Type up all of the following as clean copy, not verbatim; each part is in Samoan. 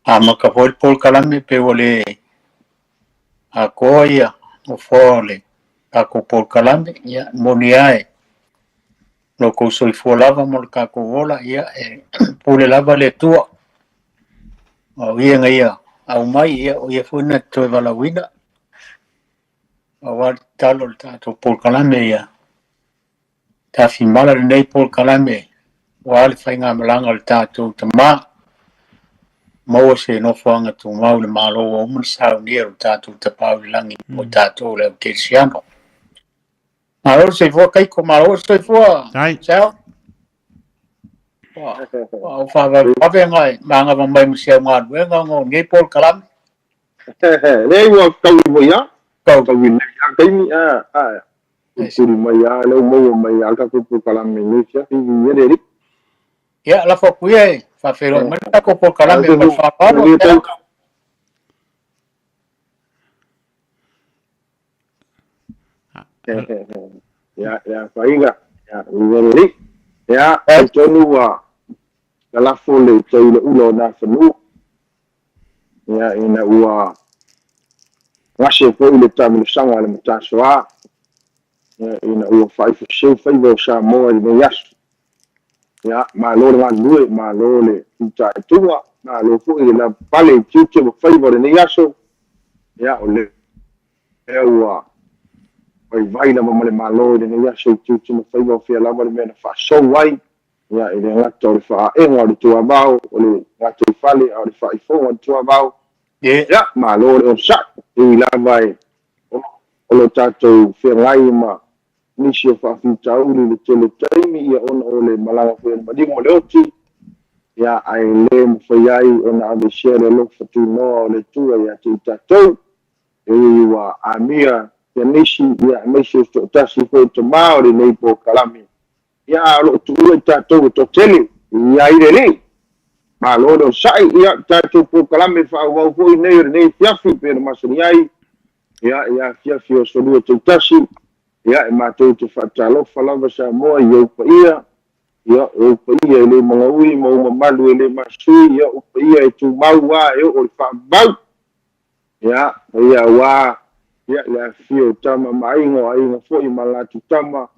Amata foi le polokalame pe ua le atoa ia nofoa o le tatou polokalame. Ia moni lava e lo outou soifua lava ma lo tatou ola, ia e pule lava le Atua. O ia na ia aumai, ia o ia foi na te toe valaauina aua le tatalo o le tatou polokalame ia tafimala lenei polokalame aua le faigamalaga o le tatou tamā. Maua se nofoaga tumau i le Malo ua uma ona saunia e lo tatou Tapaau i le lagi mo i tatou le au kerisiano. Malo le soifua Taito, malo le soifua Sal. Ua ou faavavevave ona e manava mai ma si au galuega ona o lenei polokalame. Leai ua taui foi lava. Taui nei lava taimi, a, a. Tuli mai lava lea ua maua mai lava le tatou polokalame i lenei afiafi, viia le Alii. Ia, lafo atu ia e faafeiloai mai le tatou polokalame ma le faaaloalo. Ia, ia, faiga. Ia, viia le Alii. Ia, talitonu ua lalafo le tai i le ula o Nafanua. Ia, ina ua gase foi le taamilosaga a le Matasoa, ia, ina ua faaifoseu faiva o Samoa i lenei aso. Ia, malo le galulue, malo le fitaituga, malo foi le lavapapale i tiute ma faiva o lenei aso. Ia, o lea ua vaivai lava ma le Malo i lenei aso i tiute ma faiva o fea lava le mea na faasou ai. Ia, e le gata o le faaega o le tuavao, o le gataifale, a o le faaifoga o le tuavao. Ia, malo le onosai. E ui lava e o lo tatou feagai ma nisi o faafitauli i le tele o taimi, ia ona o le malaga foi a le maliu ma le oti, ia, ae le mafai ai ona aveesea le alofa tunoa o le Atua ia te i tatou. E ui ua amia ia nisi, ia, aemaise o se toatasi foi o tama o lenei polokalame, Ia, a o lo o tuua i tatou e toatele, i ai le Alii. Malo le onosai, ia, tatou polokalame faaauau foi nei o lenei afiafi pei ona masani ai, ia, i afiafi o aso lua taitasi, ia, e matou te faatalofa lava Samoa i ou paia, ia, o ou paia e le magaui ma ou mamalu e le masui, ia, o paia e tumau lava e oo i le faavavau. Ia, paia aua, ia, le afifio o Tama ma Aiga, o Aiga foi ma latou Tama,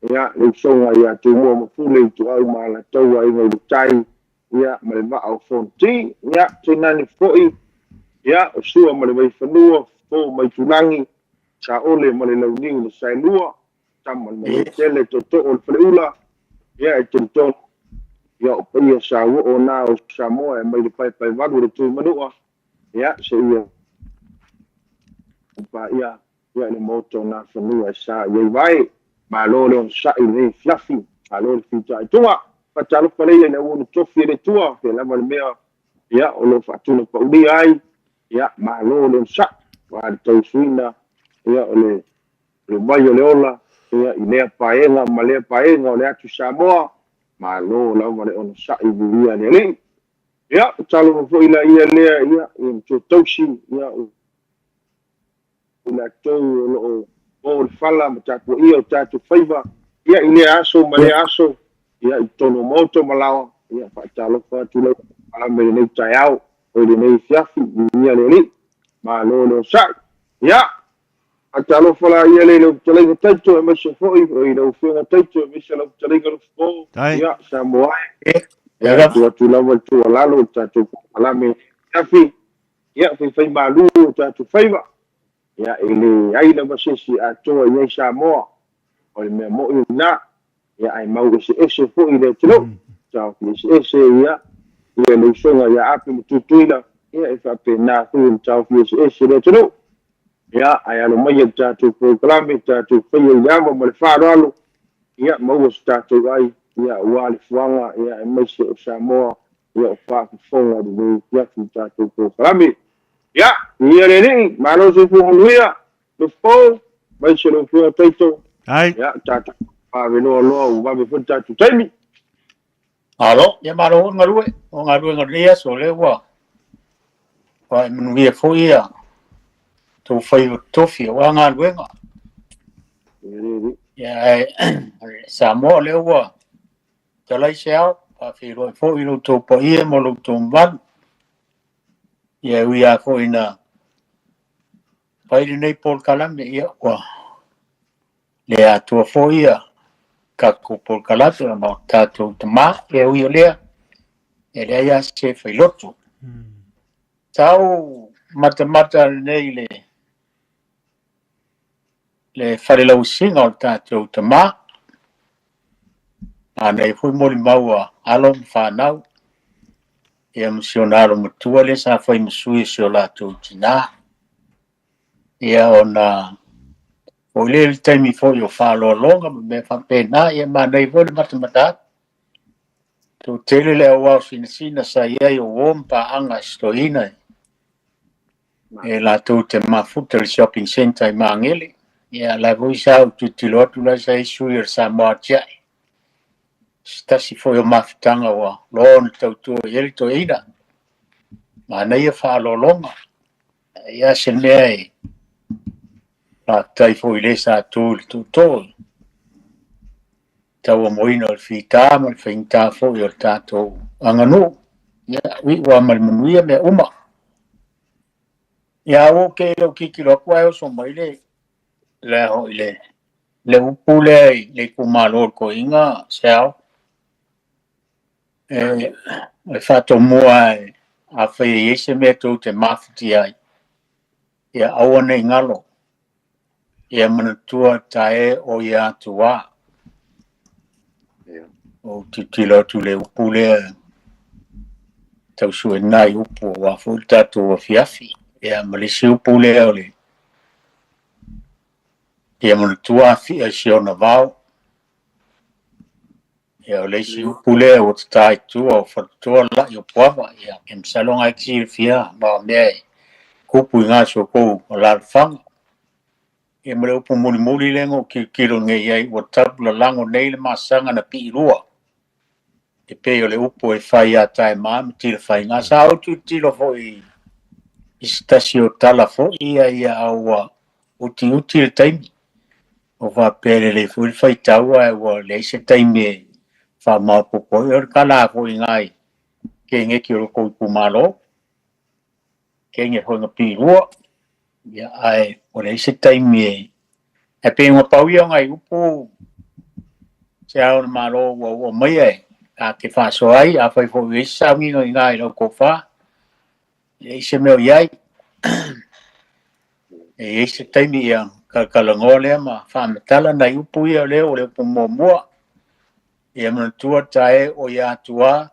ia, le usoga ia Tumua ma Pule, Ituau ma Alataua, Aiga i le Tai, ia, ma le Vaa o Fonoti, ia, tainane foi, ia, o Sua ma le Vaifanua, Fofo ma Aitulagi, Saole ma le Launiu na Saelua, Tama le Manuatele, Tootoo o le Faleula, ia, e talitonu, ia, o paia sauoo na o Samoa e mai le paepaevalu o le Tuimanua, ia, seia paia Ia le Maota o Nafanua e sa i ai vae. Malo le onosai i lenei afiafi, malo le fitaituga. Faatalofa lea i le auauna tofi e le Atua, pea lava le mea ia o lo o faatino paulia ai, ia malo le onosai. Aua le tauasuina ia o le le vai o le ola ia i lea paega ma lea paega o le atu Samoa, malo lava le onosai viia le Alii. Ia, talofa foi laia lea ia i matua tausi ia i latou o lo o o le fala ma tapuaia o tatou faiva, ia i lea aso ma lea aso, ia i totonu o maota ma laoa, ia faatalofa atu lau alama i lenei taeao, o i lenei afiafi, viia le Alii, malo le onosai. Ia, faatalofa la ia le i lau fetalaiga Taito, aemaise foi o i lau afioga Taito, aemaise lau fetalaiga Lofo, ia, Samoa e, ia, tuu atu lava le tuualalo i le tatou polokalame i lenei afiafi, Ia, faifai malu o tatou faiva. Ia, e leai lava se isi e atoa i ai Samoa. O le mea moni lena. Ia, ae mau eseese foi i le atunuu. Taofi eseese, ia, ia le usoga ia Ape ma Tutuila, ia, e faapena foi ona taofi eseese le atunuu. Ia, ae alo maia le tatou polokalame, tatou faia i le ava ma le faaaloalo, ia, maua se tatou ai, ia, aua le fuaga, ia, aemaise o Samoa Ia o faafofoga lenei afiafi i tatou polokalame. Ia, viia le Alii, malo le soifua manuia, Lofo, aemaise lau Afioga Taito. Ai. Ia, tatou vave loa ua vave foi le tatou taimi. Malo, ia malo foi le galue, o galuega o lenei aso, o lea ua ua e manuia foi ia tou faiva totofi aua galuega. Ia, ae Samoa o lea ua talai se ao, faafeiloai foi i lo outou paia ma lo outou mamalu. Ia ui lava foi ina fai lenei polokalame, ia ua le atoa foi ia tatou polokalame ona o tatou tamā. Ia ui o lea, e leai lava se failoto. Sa ou matamata lenei i le falelauasiga o le tatou tamā. Manaia foi molimau a alo ma fanau, ia ma si ona alo matua lea sa fai ma sui o si o latou tinā. Ia ona foi lea i le taimi foi o faaaloaloga ma mea faapena, ia manaia foi le matamata atu. Toatele le auao sinasina sa i ai o uo ma paaga a si toeaina e latou te mafuta i le shopping centre i Magele. Ia la foi sa ou tilotilo atu la sa i ai sui o le Samoa Atiae. Se tasi foi o mafutaga ua loa ona tautua i ai le toeaina. Manaia faaaloaloga. Ia se mea e faafetai foi i le sa tu i le tootoo tauamoina o le fita ma le faigata foi o le tatou aganuu. Ia ui ua ma le manuia mea uma. Ia ua ke le tilotilo atu ae oso mai le le hoi le le upu lea i le itumalo o le toeaina Seao. E faatomua e afai e i ai se mea tou te mafatia ai, ia aua ne i galo, ia manatua tae o ia atuā. O tilotilo atu le upu lea tausuena i upu aua foi le tatou afiafi. Ia ma le isi upu lea o le ia manatua afia i si ona vao. Ia o le isi upu lea ua tatā i tua o faletoa la'i o Puava. Ia e masalo ngai te silafia ma o mea e tupu i gaso o kou alaalafaga. Ia ma le upu mulimuli lea na ou tilotilo nei ai ua tapulalago nei le masaga na piilua. E pei o le upu e fai ia Taema ma Tilafaiga. Sa ou tilotilo foi i se tasi o tala foi ia ia a ua utiuti le taimi. O faapea lelei foi le faitau ae ua leai se taimi e faamaopoopo ai. O le tala foi ngai keneti o le tou itumalo, kenge foi na piilua. Ia ae ua leai se taimi e ae pei ona pau ia o nai upu se ao o le Malo ua oo mai e ta te faasoa ai, afai foi ua i ai se sauniga i ina i lau tofa, e leai se mea o i ai. E i ai se taimi ia talatalanoa lea ma faamatala nai upu ia o lea o le upu muamua. Ia manatua tae o ia atuā.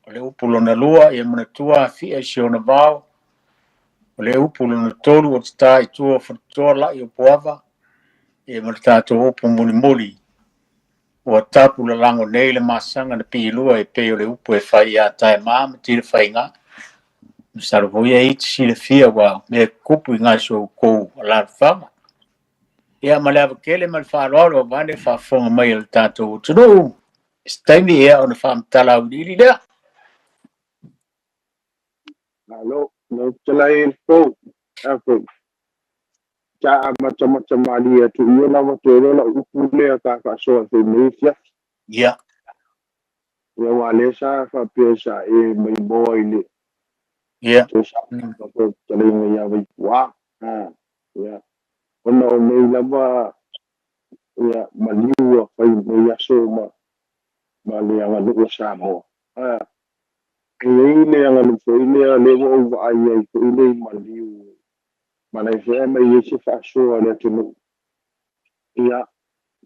O le upu lona lua, ia manatua afia i si ona vao. O le upu lona tolu, o tatā i tua o faletoa la'i o Puava. Ia ma le tatou upu mulimuli, ua tapulalago nei le masaga na piilua e pei o le upu e fai ia Taema ma Tilafaiga. Masalo foi e i te silafia ua mea tutupu i gaso o outou alaalafaga. Ia ma le ava tele ma le faaaloalo aua le faafofoga mai a le tatou atunuu. Se taimi ia ona faamatala auiliili lea. Malo, lau fetalai le fou, a foi. Sa amatamata malie atu ia lava toe loa lau upu lea ta faasoa foi nei afiafi. Ia. Ia aua lea sa faapea sa e maimoa i le Ia. toe sa fetalaiga ia Vaipuā. Ia. Ona o nei lava ia maliu a fai nei aso ma le aganuu a Samoa. E i ai le aganuu foi lea lea ua ou vaai ai foi lea i maliu ma lai foi ae mai ai se faasoa a le atunuu. Ia,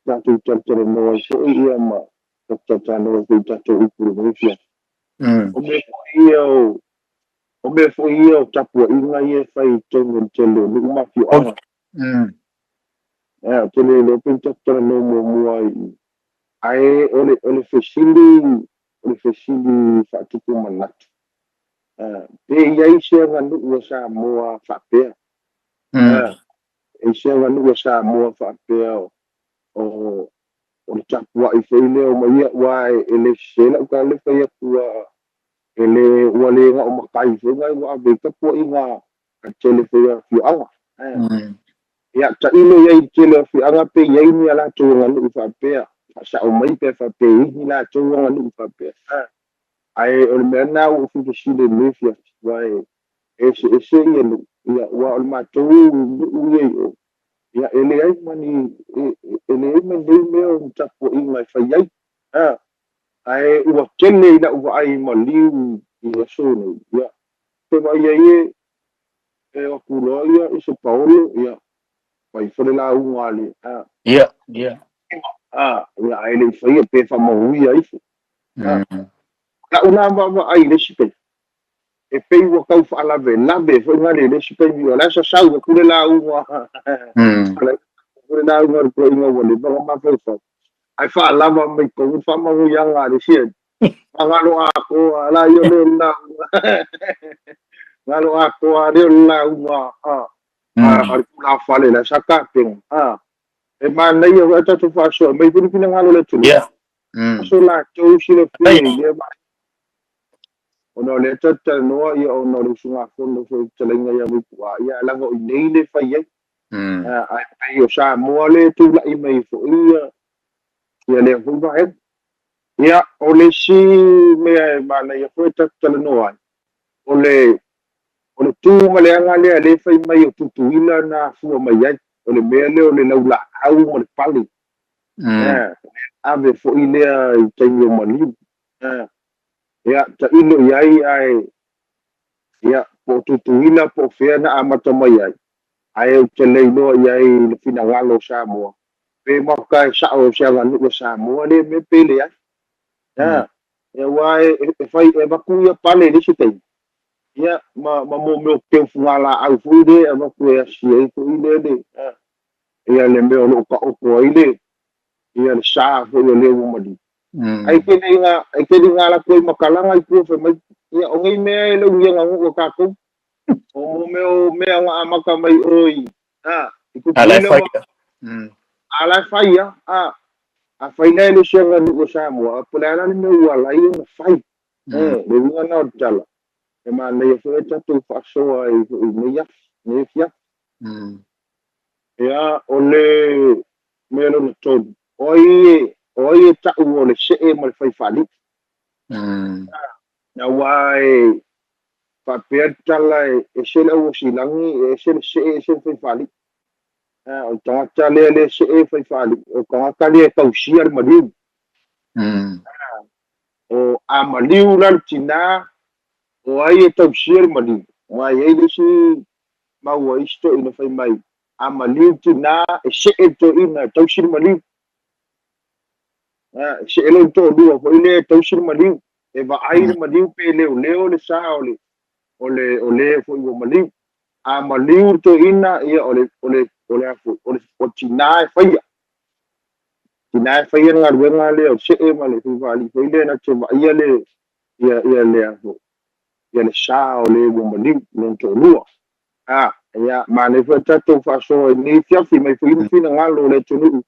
tatou talatalanoa ai foi ia ma talatalanoa ai foi i tatou upu i lenei afiafi. O mea foi ia o o mea foi ia o tapuaiga ia e fai i totonu o le tele o nuu ma afioaga. Ou te le iloa pe na tatou talanoa muamua i ae o le fesili o le fesili faatupu manatu. Pe i ai se aganuu a Samoa faapea. E se aganuu a Samoa faapea o le tapuai foi lea o mai ia aua e le sese lau tala le fai atu e le ua le gao matai foi nai ua ave i tapuaiga a le tele foi o afioaga. Ia tailo i ai i le tele o afioaga pe i ai ni a latou aganuu faapea, faasao mai pe faapea e i ai ni latou aganuu faapea. Ae o le mea lena ua ou fia fesili ai i lenei afiafi, aua Eseese ia nuu, ia aua o le matou nuu ia i o, ia e leai ma ni e leai ma nei mea o ni tapuaiga e fai ai. Ae ua tele i lau vaai maliu i aso nei, ia te vaai ai e o atu loa ia i se paolo, ia fai foi le lauga a le Ia, ia. Ia ae le i faia pe faamanuia ifo. Lau la vaavaai i le isi taimi, e pei ua tau faalavelave foi nale i le isi taimi, o la e sasau atu le lauga. O le lauga a le toeaina ua leva ona mafaufau, ae faalava mai totonu le faamanuiaga a le isi galo atoa la ia le lauga. Galo atoa le lauga a le tulafale la sa tapena. E manaia foi tatou faasoa mai foi le finagalo o le atunuu. Ia. Aso latou silafia i lea vaega. Ona o lea tatou te talanoa, ia ona o le usugafono foi i fetalaiga ia Vaipua, ia leaga o i inei le fai ai. Ae pei o Samoa lea e tulai mai foi ia ia lea foi vaega. Ia, o le isi mea e manaia foi tatou talanoa ai, o le tu ma le aga lea lea e fai mai o Tutuila na afua mai ai. O le mea lea o le laulaau ma le pale. Ave foi lea i taimi o maliu. Ia, tailo i ai ae ia, po o Tutuila po o fea na amata mai ai, ae ou te le iloa i ai le finagalo o Samoa, pe maota e sao se aganuu a Samoa lea mea pe leai. Ia, aua e fai e avatu ia pale i le isi taimi, ia, ma mo mea o keu fugalaau foi lea e avatu e asi ai foi lea le, ia le mea o lo o taoto ai le, ia le sa foi o lea ua maliu. Ai ke le ngā latou i makalanga i tua fai mai, ia o nei mea e lau ia aganuu a tatou. O mo mea o mea nga amata mai oi, i Ala e Tutuila fai ma ia. Ala e fai ia, a fai lea e le se aganuu a Samoa, po o le a la le mea ua ala ai ona fai. Le uiga na o le tala, e manaia foi e tatou faasoa ai foi i nei afi, nei afiafi. Ia, o le mea lona tolu, o ai e ta'u o le se'e ma le fai faalii. Aua e faapea le tala e ese le auosilagi, e ese le se'e, ese le fai faalii. O le tagata lea le se'e fai faalii, o le tagata lea e tausia le maliu. O a maliu la le tinā, o ai e tausia le maliu. Aua e i ai le isi mau a isi toeaina fai mai, a maliu tinā, e se'e le toeaina e tausi le maliu. E se'e lona toalua foi lea e tausi le maliu. E vaai le maliu pe leoleo le sa o le o le o le foi ua maliu. A maliu le toeaina, ia o le o le o le a foi, o le o tinā e faia. Tinā e faia le galuega lea o le se'e ma le fai faalii foi lea na te vaaia le ia ia le a foi, ia le sa o le ua maliu lona toalua. Ia, manaia foi tatou faasoa i lenei afiafi mai foi le finagalo o le atunuu.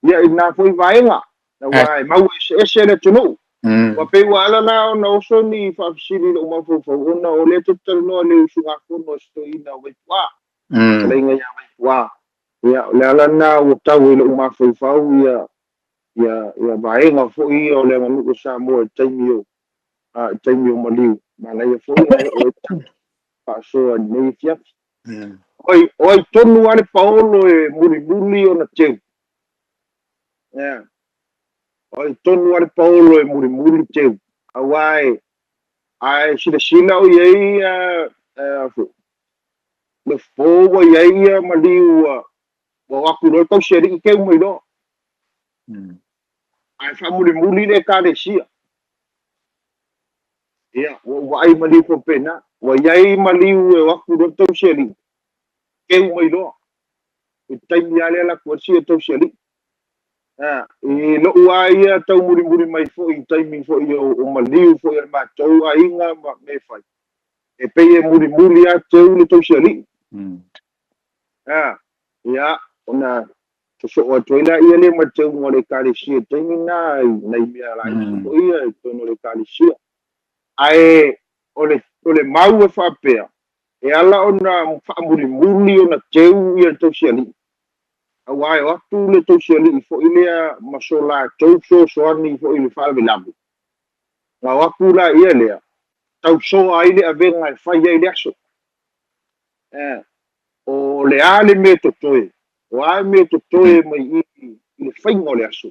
Ia, i lena foi vaega, aua e mau eseese le atunuu. Ua pei ua ala la ona oso ni faafesili i lou mafaufau, ona o lea tatou te talanoa i le usugafono a si toeaina o Vaipua. Fetalaiga ia Vaipua. Ia, o le ala lena ua tau i lou mafaufau ia ia ia vaega foi ia o le aganuu o Samoa i taimi o i taimi o maliu. Manaia foi ae oo ai faasoa i lenei afiafi. Oi, o ai tonu lava le paolo e mulimuli ona teu. Yeah. O ai tonu lava le paolo e mulimuli teu. Aua e, ae silasila o i ai le fofo ua i ai ia maliu ua o atu loa le tausialii teu mai loa. Ae faamulimuli le Ekalesia. Ia, ua ou vaai maliu faapena. Ua i ai maliu e o atu loa le tausialii, teu mai loa. I le taimi lava lea latou ai le sia tausialii. I lou lava ia taumulimuli mai foi i taimi foi o maliu foi a le matou aiga ma mea e fai, e pei e mulimuli lava teu le tausialii. Ia, ona sosoo atu ai laia lea ma le teuga o le Ekalesia i le taimi lena i nai mea laiti foi ia i totonu o le Ekalesia. Ae o le mau e faapea, e ala ona faamulimuli ona teu ia le tausialii, aua e o atu le tausialii foi lea ma so latou fesoasoani foi i le faalavelave, na o atu laia lea, tausoa ai le avega e fai ai le aso. O le a le mea totoe, o a mea totoe mai i i le faiga o le aso,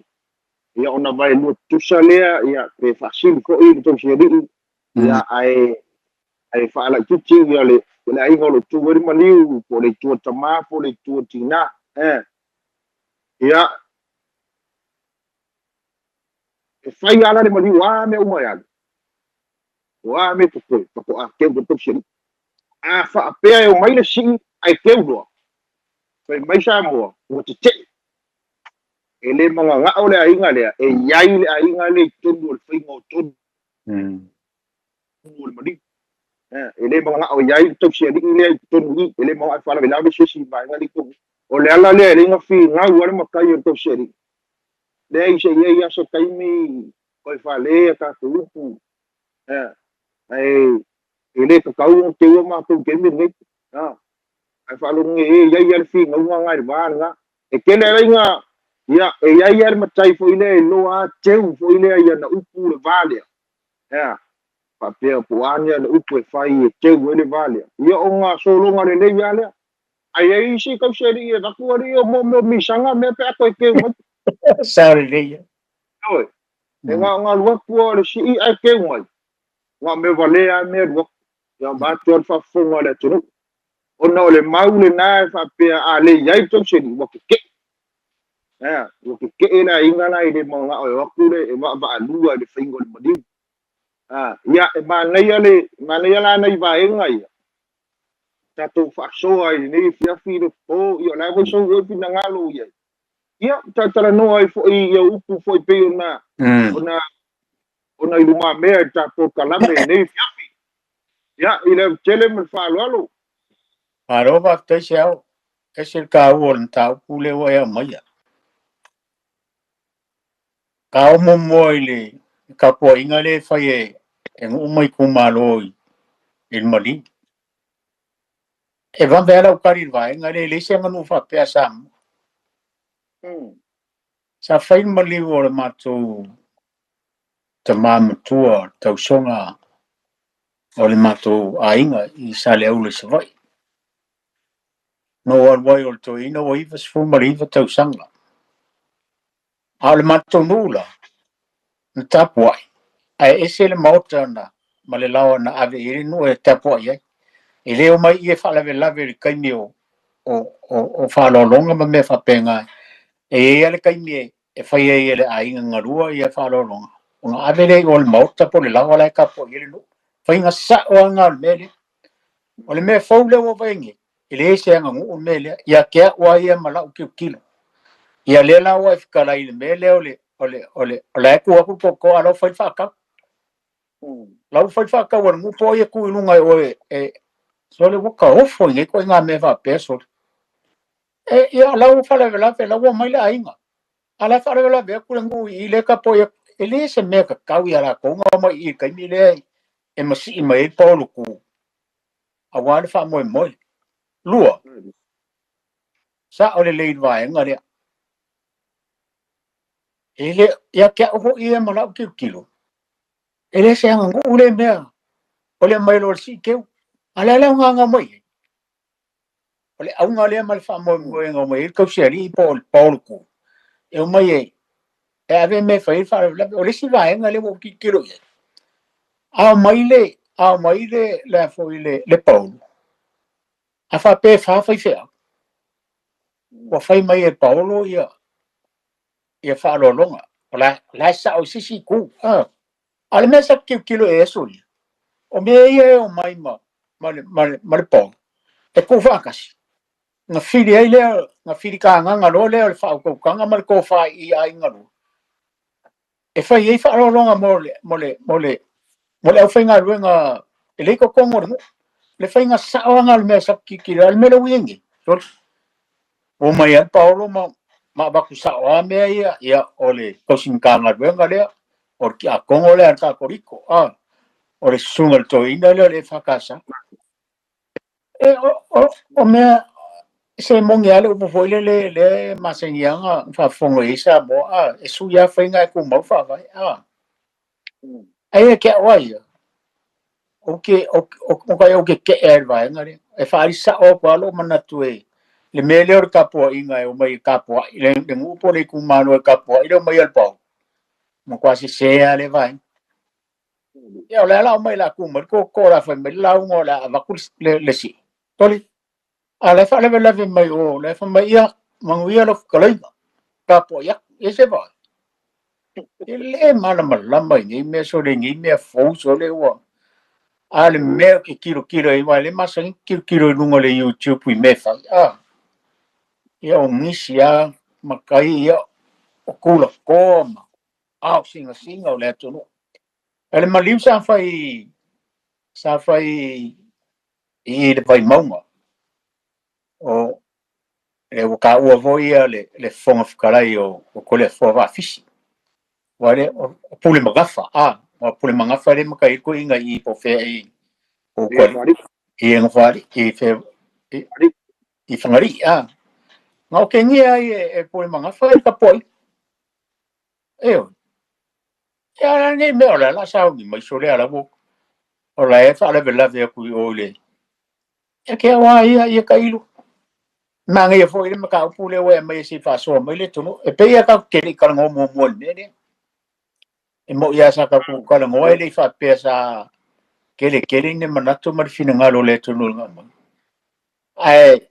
ia ona vaelua tutusa lea, ia pe faasili foi le tausialii, ia ae faalaitiiti ia le aiga o lo o tu ai le maliu, po o le itu a tamā po o le itu a tinā. Ia e fai ala le maliu a mea uma e alu, o a mea totoe, faatoa teu le tausialii. A faapea e omai le sii ae teu loa, fai mai Samoa, ua tetee. E le magagao le aiga lea, e i ai le aiga lea i totonu o le faiga o tonu o le maliu. E le magagao e i ai le tausialii lea i totonu i i, e le magagao e faalavelave se isi i vaega lea i totonu. O le ala lea e le finau a le matai o le tausialii. Leai se i ai aso taimi koe fale a tatou upu. Ae e le tatau ona teua matou i taimi lenei. Ae faalogo nei e i ai lava le finauga na i le va lena. E tele ai na, ia, e i ai lava le matai foi lea e iloa lava teu foi lea i ana upu le va lea. Ea, faapea po o a ni ana upu e fai e teu ai le va lea. Ia ona sologa lelei lava lea. Ae i ai isi tausialii e avatu alii o mo mea o misaga mea pe a toe teu mai. Sao lelei. Ioe. E na ona alu atu lava o le sii ae teu mai. Na o mea valea lava mea alu atu. Ia vaeatu le faafofoga a le atunuu. Ona o le mau lena e faapea a le i ai le tausialii ua tetee. Ea, ua tetee le aiga la e le manao e o atu le e vaavaalua i le faiga o le maliu. A, ia e manaia le manaia la nai vaega ia tatou faasoa i lenei afiafi le po, ia o le a foi sou oi finagalo i ai. Ia, talatalanoa ai foi ia upu foi pei ona ona ona i lumamea i le tatou kalame i lenei afiafi. Ia, i le tele ma le faaaloalo. Malo faafetai Seao. Ese le taua o le mataupu lea ua e aumaia. Ka oo muamua i le tapuaiga lea e fai e nuu ma itumalo i le maliu. E vave lava lau tali i le vaega lea, e leai se aganuu faapea a Samoa. Sa fai le maliu o le matou tamā matua tausoga o le matou aiga i Saleaula i Savaii. Na ou alu ai o le toeaina ua 99 tausaga. A o le matou nuu la, na tapuai, ae ese le maota na ma le laoa na ave i ai le nuu e tapuai ai. E le omai i e faalavelave i le taimi o faaaloaloga ma mea faapena. E i ai lava le taimi e fai ai e le aiga galua ia faaaloaloga, ona ave lea i o i le maota po o le laoa la e tapuai ai le nuu. Faiga sao lava lena o le mea lea. O le mea fou lea ua vaai nei, e leai se aganuu le mea lea. Ia te au lava ia ma lau tilotilo. Ia lea la ua e fetalai i le mea lea o le o le o le o la e tu atu le tootoo a o la ua fai le faatau. La ua fai le faatau a le nuu po o ai e tu i luga e oe e sole ua taofo i nei ituaiga mea faapea sole. E ia la ua faalavelave la ua omai le aiga. A la e faalavelave atu le nuu i i lea tapuai atu. E le se mea tatau ia latou ona omai i i le taimi lea e masii mai ai le paolo tu aua le faamoemoe. Lua, sao lelei i le vaega lea. E le, ia te au foi ia ma lau tilotilo, e le se aganuu lea mea o le aumai loa o le sii teu. A o le a le aoga na aumai ai? O le auga lea ma le faamoemoega o mai ai le tausialii po o le paolo tu, e omai e e ave mea e fai ai le faalavelave. O le isi vaega lea ua ou tilotilo i ai, a omai le, a omai le, le, a foi le, le paolo, a faapea e fa faifeau, ua fai mai e Paolo ia ia faaaloaloga. O la, la e sao i se isi itu. A o le mea sa tilotilo i ai aso ia, o mea ia e omai ma le Paolo, e tuufaatasi. Na fili ai lea, na fili kagaga loa lea o le faautautaga ma le tofa i aiga lua, e fai ai faaaloaloga mo le aufaigaluega e le i totonu o le nuu. Le faiga sao lava o le mea sa tilotilo ai, le mea lea ua i ai nei. Sole. Ua omai lava le Paolo ma avatu sao lava mea ia, ia o le tausi Matagaluega lea, o le tiakono lea a le Katoliko, a, o le susuga i le toeaina lea o le EFKS. E, o mea, se moni lava le upu foi lele lea e masani lava ona faafofoga i ai Samoa, a, e sui lava faiga ae tumau faavae, a. Ae ia te au lava ia, Ou te o ke keʻe ai le vaega lea. E faaali sao atu lava lou manatu e le mea lea o le tapuaiga e omai e tapuai le nuu po o le itumalo e tapuai le omai a le paolo. Matua sesē lava lea vaega. Ia o le a la omai o le a tu mai le tootoo o le a fai mai le lauga o le a avatu le sii. Sole, a o la e faalavelave mai o, o la e fai mai, ia, manuia lau fetalaiga, tapuai atu. Ia se vaai. E le malamalama i nei mea sole, i nei mea fou sole ua. A o le mea ou te tilotilo ai, aua e le masani tilotilo i luga o le YouTube i mea e fai. A, ia o nisi lava matai, ia, o tulatoa ma ao sinasiga o le atunuu. O le maliu sa fai i le Vaimauga, o le ua taua foi ia le Fofoga Fetalai o Toleafoa Vaafisi. Ua le o Pule Magafa, a, o Pule Magafa le matai ko inga i po fe i o ko i Nofoalii i fe i Fagalii a. Na o kengia ai e Pule Magafa e tapuai. E oi. Ia la nei mea o le ala sauni mai sole ala wo. O la e faalavelave atu i o i le e ke aua ia ia tailo. Manaia foi le mataupu lea ua e aumai e se i faasoa mai le atunuu. E pei lava tatou te le i talanoa muamua i le mea lea. E moni lava sa tatou talanoa e le i faapea sa tele tele ni manatu ma le finagalo o le atunuu i lena mai. Ae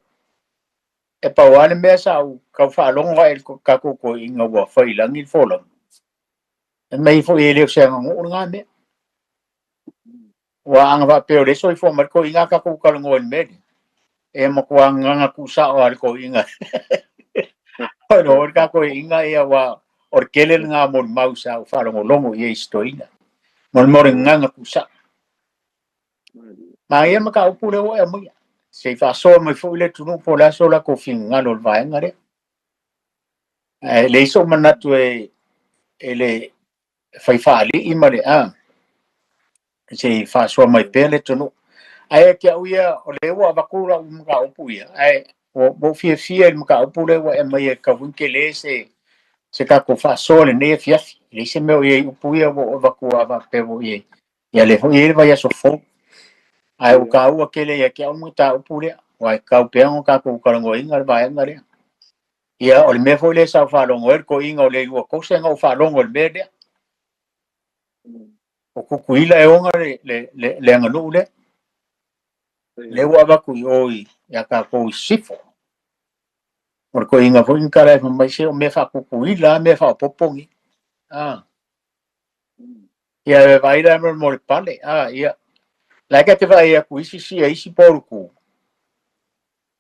e pau lava le mea sa ou tau faalogo ae i le tatou toeaiina ua fai i lagi le folauga. E mei foi e le o se aganuu lena mea. Ua aga faapea o le soifua mai le toeaiina a tatou talanoa i le mea lea. E matua gagana tuusao lava le toeaiina. O le tatou toeaiina ia ua o le tele lena molimau sa ou faalogologo i ai i si toeaina. Mo le gagana tuusao. Manaia mataupu lea ua e aumaia. Se i faasoa mai foi le atunuu po o le a so latou finagalo o le vaega lea. Ae leai sou manatu e le fai faalii ma le a. Se i faasoa mai pea le atunuu. Ae te au ia, o lea ua avatu lau mataupu ia, ae ua ou fiafia i le mataupu lea ua e aumaia e tatau foi ona tele se tatou faasoa lenei afiafi. E leai se mea o i ai upu ia ua ou avatu a faapea ua i ai. Ia lea foi e i ai le vaiaso fou. Ae ua taua tele ia te au le mataupu lea, aua e tatau pea ona tatou talanoaina le vaega lea. Ia, o le mea foi lea sa ou faalogo ai le toeaina o Leilua Kose na ou faalogo i le mea lea. O Tutuila e ona le aganuu lea. Lea ua avatu i o ia tatou i Sisifo. O le toeaina foi na tala ai fai mai se o mea faa-Tutuila a mea faaopoopo nei. Ah. Ia e vaai la mo le pale. Ah, ia. La e te vaai atu isi sia isi poluku.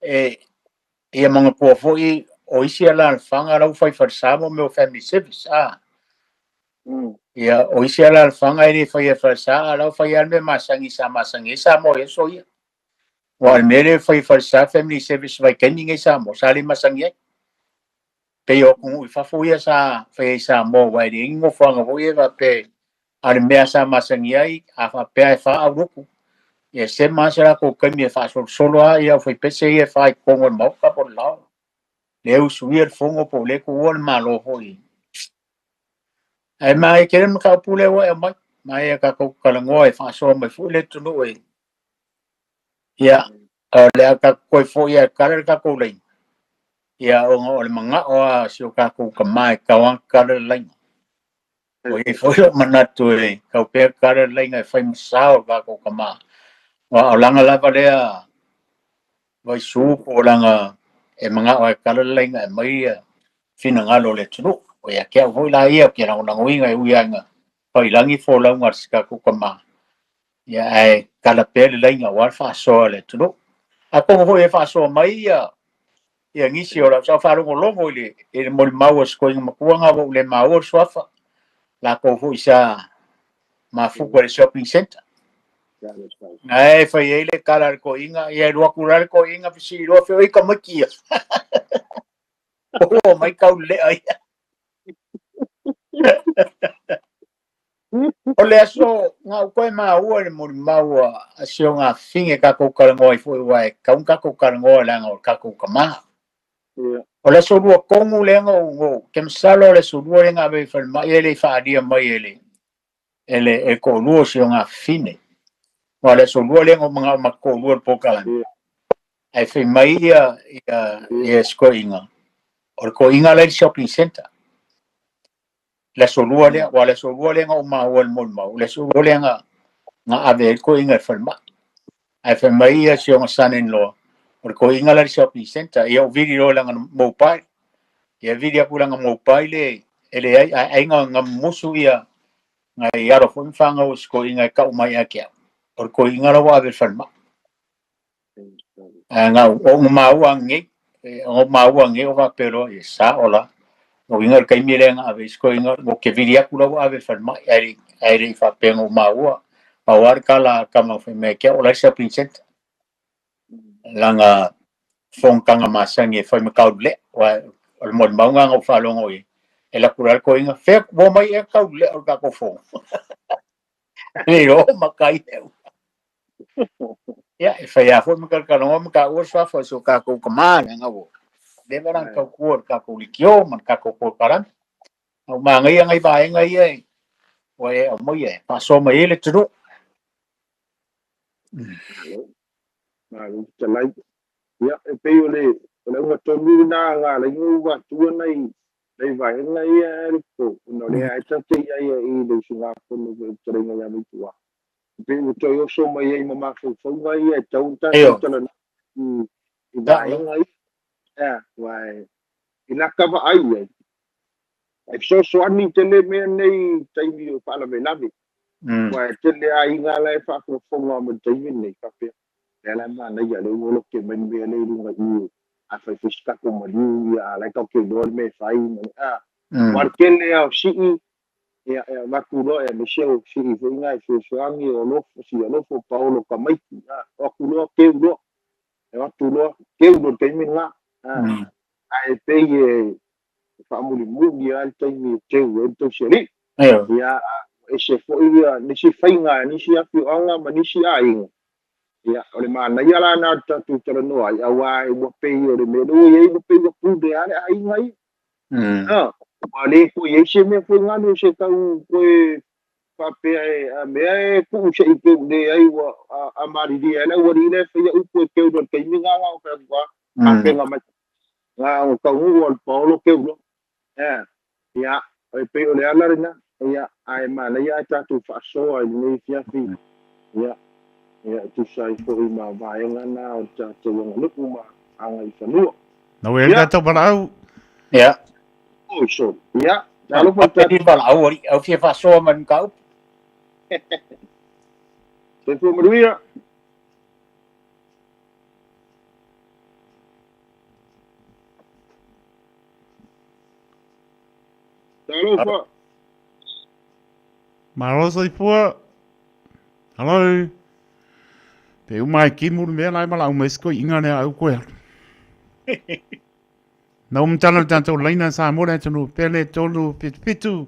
E ia manatua foi o isi alaalafaga la ua fai falesa mo mea o family service. Ah. Ia o isi alaalafaga e le faia falesa, a la ua fai lava le mea masani sa masani ai Samoa i aso ia. Aua o le mea lea e fai falesa family service vaitaimi nei Samoa, sa le masani ai. Pei o atunuu i fafo ia sa fai ai i Samoa, aua e leai ni nofoaga foi ia faapea a o le mea sa masani ai, a faapea e fa aulotu, ia sema lava se latou taimi e faasolosolo lava ia aufaipese ia e fa i totonu o le maota po o le lao. Lea usuia le fono po o lea tuua le Malo foi. Ae manaia tele le mataupu lea ua e aumai. Manaia tatou talanoa e faasoa mai foi le atunuu e. Ia, o le a tatou toe foi lava e kala le tatou laina. Ia, ona o le manao lava o si o tatou tama e tatau lava ona kala le laina. O i ai foi lou manatu e tau pea kala le laina e fai ma sao o le tatou tama. Aua o lana lava lea vaisu po o lana e manao e kala le laina e aumai ia finagalo o le atunuu. O ia te au foi la ia ou te lagolagoina e ui lava ina faiilagi folauga a si tatou tama. Ia ae kala pea le laina aua le faasoa a le atunuu. Atonu foi e faasoa mai ia nisi o lau sa faalogologo i le molimau a si toeaina matua na ua ou le maua le suafa. Latou foi sa mafuta i le shopping center. Ae fai ai le kala a le toeaina, ia e alu atu la le toeaina fesili loa fe oi tamaiti ia. O mai tau lea ia. O le aso na ou toe maua i le molimau a si o gafine tatou talanoa ai foi aua e tatau ona tatou talanoa leaga o le tatou tama. O le aso lua tonu lea na ou te masalo o le aso lua lea na ave i falemai e le i faaalia mai e le toalua o si o gafine. Wa le so lua le ngo mga ma ko lua po kala. Ai fai mai ia ia ia skoinga. O ko inga le shopping center. Le so lua le wa le so lua le ngo ma wal mo ma le so lua le nga nga ave ko inga falma. Ai fai mai ia si o son in law. O ko inga le shopping center ia o video la nga mobile. Ia video ku la nga mobile ele ai ai nga nga musu ia nga i aro fo mfanga o sko inga ka o mai akia. O ko inga la wa ave falma. Nga o maua nge o maua nge o va pero e sa ola o inga kai mi lenga ave sko inga o ke viria kula wa ave falma ai ai fa pengo maua mauar kala kama fe me ke ola shopping center langa fong kanga masangi foi me kaule wa o mo maunga ngo fa longo i ela kula ko inga fe wo mai e kaule o ka ko fong ni ro makai ya e fa ya fo me ka no me ka o sa fo so ka ko kama nga wo de veran ka ko ka ko likio man ka ko ko karan o ma ngai ngai ba ngai e o e o mo ye pa so mai le tru ma lu talai ya e pe o le o tonu na nga le ngu wa tu nei le vai ngai e ko no le ai ta te ia i le singa ko no te renga ya mi tua pe o toi o so mai ai ma fo fo ngai e tau ta ta na i vai ngai e vai i la ka va ai e ai so so ani te le me nei tai mi o pa la ve la vi vai te le ai nga la fa fo fo nga mo tai mi nei ka pe le la ma na ya le wo lo ke men me le lu ngai i a fa fiska ko mo ni a la ka ke do me fai me a war ke le a si i ia e makulo e Michelle si i inga i fesoangi o lofo si lofo Paolo ka mai o kulo ke ulo e watu ke ulo te minga a e pe e fa muli muli al te mi te u to seri ia e se fo ia ni si fainga ni si afi anga ma ni si ai ia o le mana ia la na ta tu te no ai awa e mo pe o le me no ia mo pe o pu de ale ai ngai ah ale ko ye se me foi ngalo se tau ko e pape a me e ku se i pe de ai wa a mari di ala wa ri le fe u ko ke do te mi nga nga ka wa a pe nga ma nga o ka u o Paulo ke u eh ya e pe o le ala na ya ai ma le ya ta tu fa so ai ni fia fi ya ya tu sai fo i ma va nga na o ta te wa lu ma anga i fa nu na we ga to parau ya oh so ya alo fa ta di parau ori au fia fa so man kau se fu maruia alo fa Malo soifua. Hello. Te umai ki muru mea lai mala umai sko inga nea au koe. Na umtala tātou laina sa mora tonu pele tolu pitu.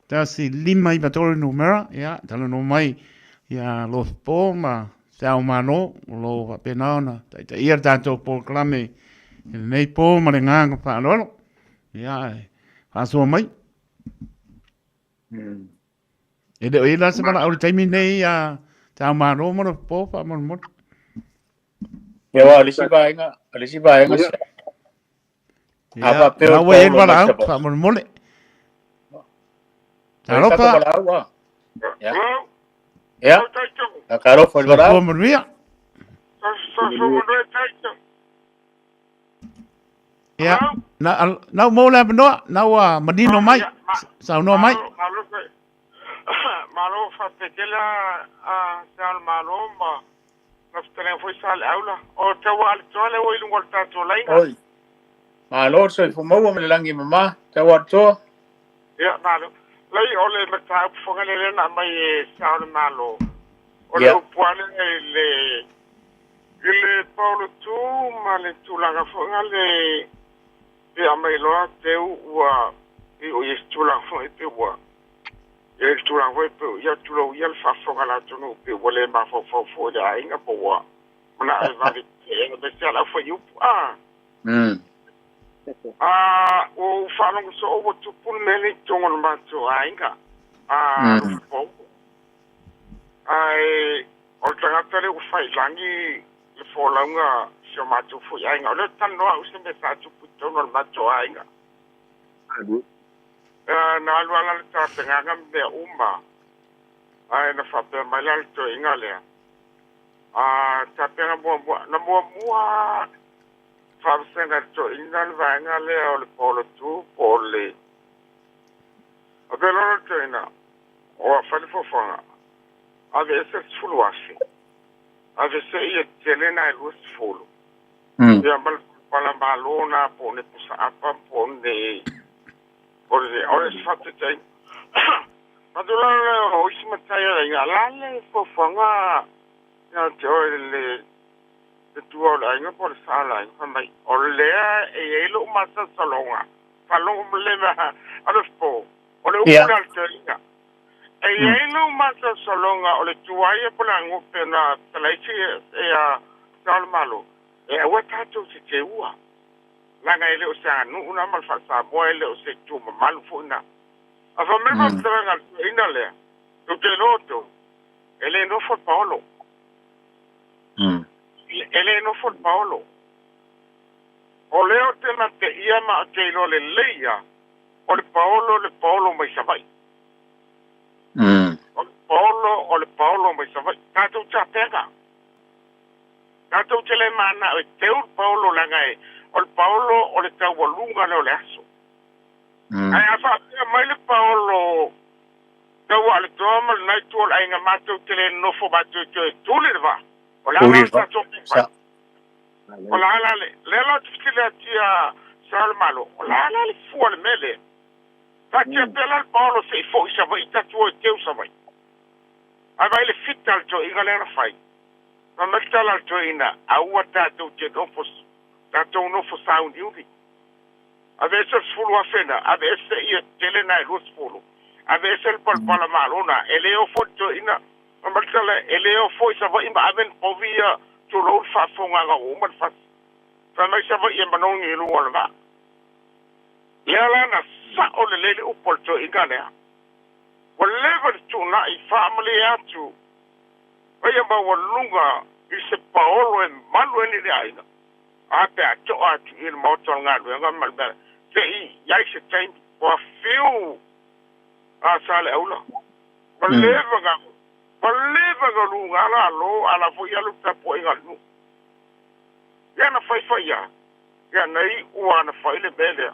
Tasi lima i matoro numera. Ia, tala no mai. Ia lo po ma se au mano lo wapena ona. Ta ia tātou pōklame. Nei pō ma le nganga whaalolo. Ia, whasoa mai. E le o la se mala au le taimi nei a te au maro mo le pō wha mo mo. Ia wa alisi vaenga, alisi vaenga se. Ia, na ua e wala au wha mo mo le. Talofa. Ia. Ia. A karo fo wala. Fo mo ria. Ia, na na mo le no na ua manino mai. Sa no mai. Malo fa petela a sal malo ma naftalen foi sal aula o tawa al tole o ilungol tato lainga oi malo so fu mo me langi mama tawa to ya malo lai ole mata fongale le na mai sal malo ole poale le ile paulo tu male tu la fongale ya mai lo te ua i o yestu la fo e ua e tu la foi pe ia tu lo ia fa fo la tu no pe wole ma fo fo fo da inga po wa na va vi e be se la fo yu a a o fa no so o tu pul me le tongo ma tu a inga a po ai O le tagata lea ua fai i lagi le folauga i si o matou foi aiga. O lea ou te talanoa au i se mea sa tupu i totonu o le matou aiga. Na alu ala le tapenaga ma mea uma, ae na faapea mai la le toeaina lea, a tapena muamua, na muamua faavasega e le toeaina le vaega lea o le polotu po o le a pea loa le toeaina, ua fai le fuafuaga, ave ese le 10,000, ave se ia tele na e 20. Ia ma le pala malo na po o ni pusaapa po o ni o le o le fatetei. Matula le o isi matai a ia la le fuafuaga ia te oe le tua o le aiga po o le sa o le aiga fai mai o lea e i ai lou masalosaloga faalogo ma le mea a le po o le upu le a le toeaina e i ai lou masalosaloga o le tuai e po o le agope na talaisi ia sa o le Malo e aua tatou te teua laga e le o se aganuu na ma le faa-Samoa e le o se itu mamalu foi na. A fai mai faamatalaga a le toeaina lea, ou te iloa outou, e le nofo le paolo. E le nofo le paolo. O lea ou te mateia ma ou te iloa lelei lava, o le paolo le paolo mai Savaii. O le paolo o le paolo mai Savaii. Tatou tapena. Tatou te le manao e teu le paolo leaga e o le paolo o le taualuga lea o le aso. Ae a faapea mai le paolo taua a le toa ma lenai itu o le aiga matou te le nofo matou toe tuli le vaa. O le a la le tatou mea fai? O le a la le lea la ou te fesili atu ia Sa o le Malo, o le a la le fua o le mea lea? Taatia pea la le paolo se i foi i Savaii tatou o e teu Savaii. Ae vaai le fita a le toeaina lea na fai. Fai mai le tala a le toeaina, aua tatou te nofo, tatou nofo sauniuni. Ave ese le 10,000 na, ave ese ia tele na e 20. Ave ese le palapala malo na, e le ofo le toeaina. Fai mai le tala, e le ofo i Savaii ma ave ni povi ia tulou le faafofogaga ua uma le fasi. Fai mai Savaii e manogi i luga o le vaa. Lea la na sao lelei le upu a le toeaina lea. Ua leva le tuunai faamalie atu paia maualuga i se paolo e malu ai le aiga. A pe a to'a atu i le maota o le galuega ma le mea se i i ai se taimi. Ua fiu a sa le aula. Ua leva na ua leva na luga la lo ala foi alu tapuaiga a le nuu. Ia na faifai lava, ia na iu lava na fai le mea lea.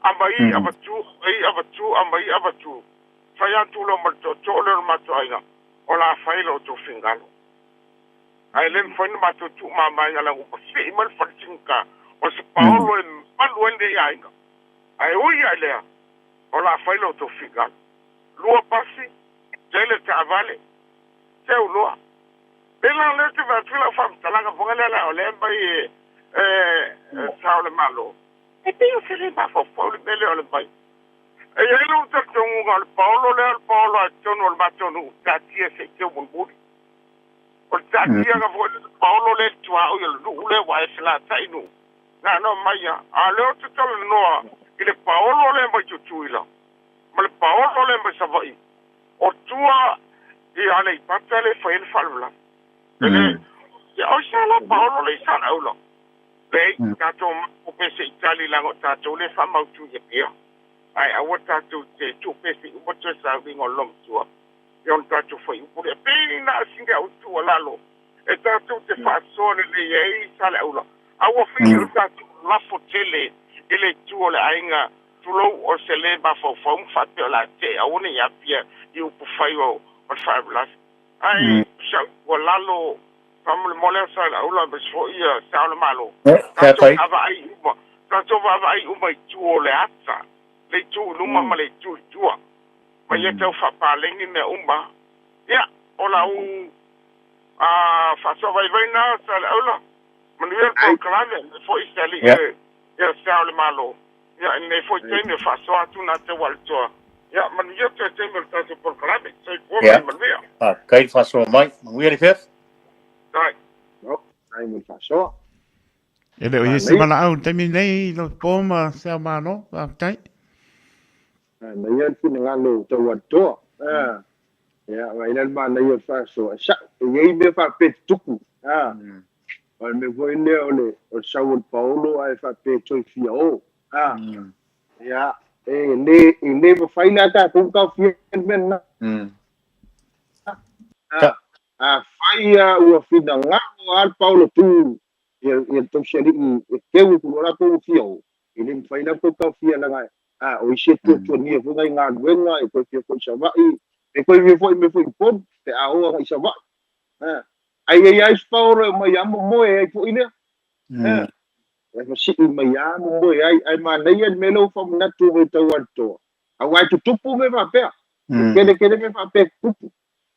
Aumai avatu, aumai avatu, aumai avatu. Fai atu loa ma le tootoo lea o le matou aiga, o le a fai lo outou finagalo. Ae le mafai ona matou tuumamaina leaga ua mafii mai le fale tigita o se paolo e malu ai lenei aiga. Ae ui lava i lea, o le a fai lo outou finagalo. Lua pasi, tele taavale, seu loa. Pela lea ou te vaai atu i lau faamatalaga foi lea o lea e aumai e Sao o le Malo. E pei o se le mafaufau le mea lea o le mai. E i ai lou talitonuga o le paolo lea o le paolo a totonu o le matou nuu taatia se i teu mulimuli. O le taatiaga foi le paolo lea i le tuaoi o le nuu lea ua e felatai nuu. Na ona omai lava. A o lea ou te talanoa i le paolo lea mai Tutuila ma le paolo lea mai Savaii. O tua i Aleipata lea e fai ai le faalavelave. E le, ia o sa la paolo le i Saleaula. Leai, tatou mapu pea se i tali leaga o tatou lea e faamautu i Apia. Ae aua tatou te tuu pea se i uma toe sauniga o le loomatua. Ia ona tatou fai upu lea. Pei na o sina au tuualalo e tatou te faasoa lelei ai Saleaula. Aua foi ne i o tatou lafo tele i le itu o le aiga tulou o se le mafaufau ma faapea o le a tee aua ne i aafia i upufai o le faalavelave. Ae o si au tuualalo faamolemole a Saleaula aemaise foi Sa o le Malo, tatou vaavaai uma, tatou vaavaai uma i itu o le ata, le itu i luma ma le itu i tua, ma ia tau faapaleni mea uma. Ia, o lau faasoa vaivai lena Saleaula, manuia le polokalame, aemaise foi se alii ia Sa o le Malo. Ia, i lenei foi taimi e faasoa atu na te ua le toa. Ia, manuia toe taimi o le tatou polokalame. Soifua ma ia manuia. Faafetai le faasoa mai. Manuia le afiafi. Ai. Ai mo le faasoa. E le o i ai se valaau i le taimi nei i lau po ma se ao Malo. Faafetai. Manaia le finagalo o tau atoa. Ia, vaai la le manaia o le faasoa e sa'o. e i ai mea faapea e tutupu. O le mea foi lea o le o le sau o le paolo ae faapea e toe fia o. Ia, e le mafai la tatou ona taofia le mea lena. Afai lava ua finagalo lava le paolo tu ia le tausialii e teu atu loa latou ua fia o, e le mafai la ona toe taofia leaga o isi e tuatuania foi nai galuega, e toe fia foi i Savaii, e toe fia foi mai foi i Upolu pe a o agai i Savaii. Ae i ai lava isi paolo e omai lava momoe ai foi lea. E masii mai lava momoe ai, ae manaia le mea lea ua faamanatu mai tau Alitoa, aua e tutupu mea faapea. E tele tele mea faapea e tutupu.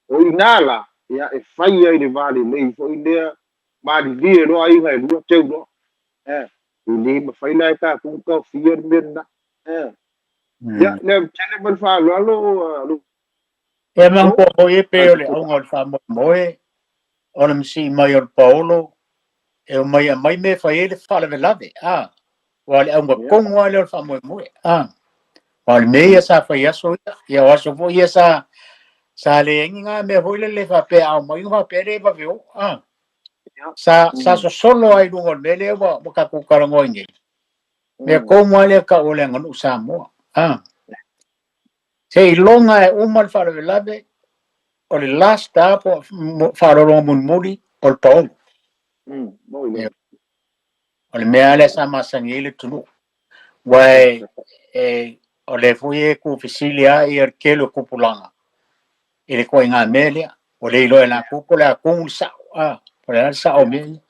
O i ina la, ia e fai ai le va lelei foi lea, malilie loa aiga e lua, teu loa. E le mafai la e tatou ona taofia le mea lena. Ia, le tele ma le faaaloalo. Ia manatua foi e pei o le auga o le faamoemoe o le masii mai o le paolo e omai e aumai mea e fai ai le faalavelave, a aua o le auga tonu lava lea o le faamoemoe, a aua o le mea ia sa fai aso ia, ia o aso foi ia sa sa leai ni na mea foi lele faapea a omai ona faapea lea e vave o, a sa sa sosolo lava i luga o le mea lea ua tatou talanoa ai nei, mea tonu lava lea tau o le aganuu Samoa, a seiloga e uma le faalavelave o le last lava po o faaaloaloga mulimuli o le paolo. O le mea lea sa masani ai le atunuu. Aua e o lea foi e tuufesili lava le tele o tupulaga i le ituaiga mea lea. Ua le iloa e latou po o le a tonu le sao, a, po o le a le sao o mea ia.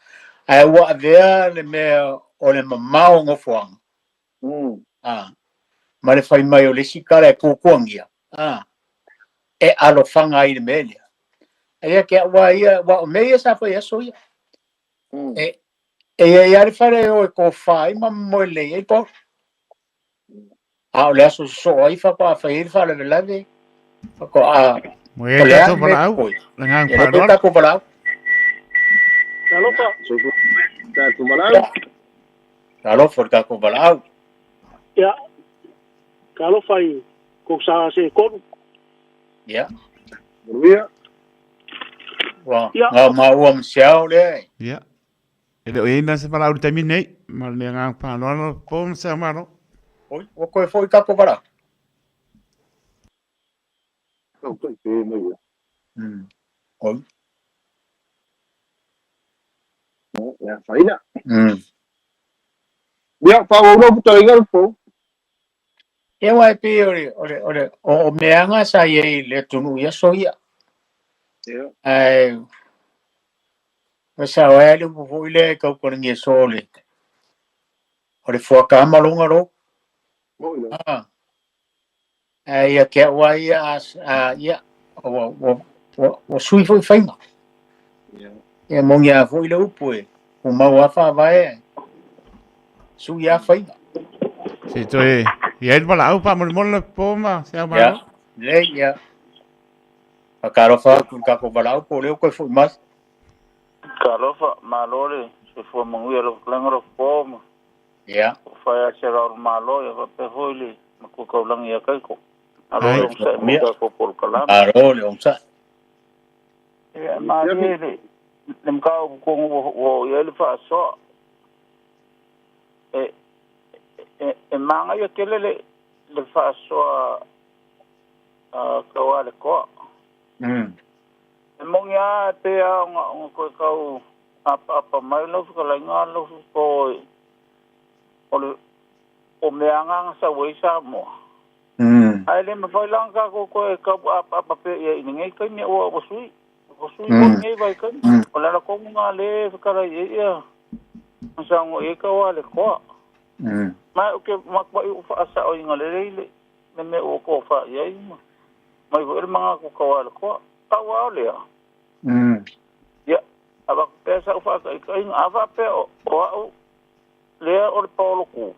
Ae ua avea le mea o le mamao o nofoaga, a, ma le fai mai o le isi tala e tuatuagia, a, e alofaga ai i le mea lea. Ae ia te au lava ia, aua o mea ia sa fai i aso ia. E i ai lava le fale e o e tofa ai ma moe lelei ai paolo. A o le aso sosoo ai faatoa fai ai le faalavelave, faatoa Ua i ai o le a tatou le mea valaau, totoe. le agaga Ia lea faaaloalo. tatou valaau. Talofa. Tatou valaau. Talofa i le tatou valaau. Ia, talofa i kou sa se tolu. Ia. Manuia. Ua Ia. ngā maua ma se ao lea. Ia. E le o i ai na se valaau i le taimi nei, ma le agaga faaaloalo po ma se ao malo. Oi, ua toe foi tatou valaau. Tau tai pe mai ia. Oi. Ia, faina. Ia, faaauau lau fetalaiga le po. Ia aua e pei o le, o le, o le, o meaga sa i ai i le atunuu i aso ia. Ia. Ae, ua sao ai le upu foi lea e tautalagia soo o le, o le fuata lava ma lona lou. Moi lava. Ah. Ae ia te au lava ia, a, ia, ua, ua, ua, ua sui foi faiga. Ia. Ia moni lava foi le upu e tumau lava faavae, sui lava faiga. Se i toe i ai le valaau faamolemole le po ma se ao Ia, malo. lelei, ia. Faatalofa atu i le tatou valaau po o lea ua toe foi mai. Talofa, malo le soifua manuia lau fetalaiga lau po ma Ia. ua fai a se ra o le malo ia faapea foi le matua taulagi ia Kaiko. Malo Ai. le onosai mo Ia. tatou polokalame. Malo le onosai. Ia, malie le le mataupu tonu ua ua oo i ai le faasoa. E e e manaia tele le le faasoa a Taualetoa. E moni lava e pei lava ona ona toe tau apaapa mai lau fetalaiga lau po o le o mea na sau ai Samoa. Ae le mafai la ona tatou toe tau apaapa pea i ai i lenei taimi ua ua sui. Ua sui foi lenei vaitaimi. O le ala tonu lena lea e fetalai ai ia ma saunoa i ai Taualetoa. Ma ou te matuai ou faasaoina lelei le le mea ua tofa i ai ma mai foi le manatu Taualetoa. Pau lava o lea, ia, avatu pea sau faataitaiga, a faapea o au lea o le paolo tu,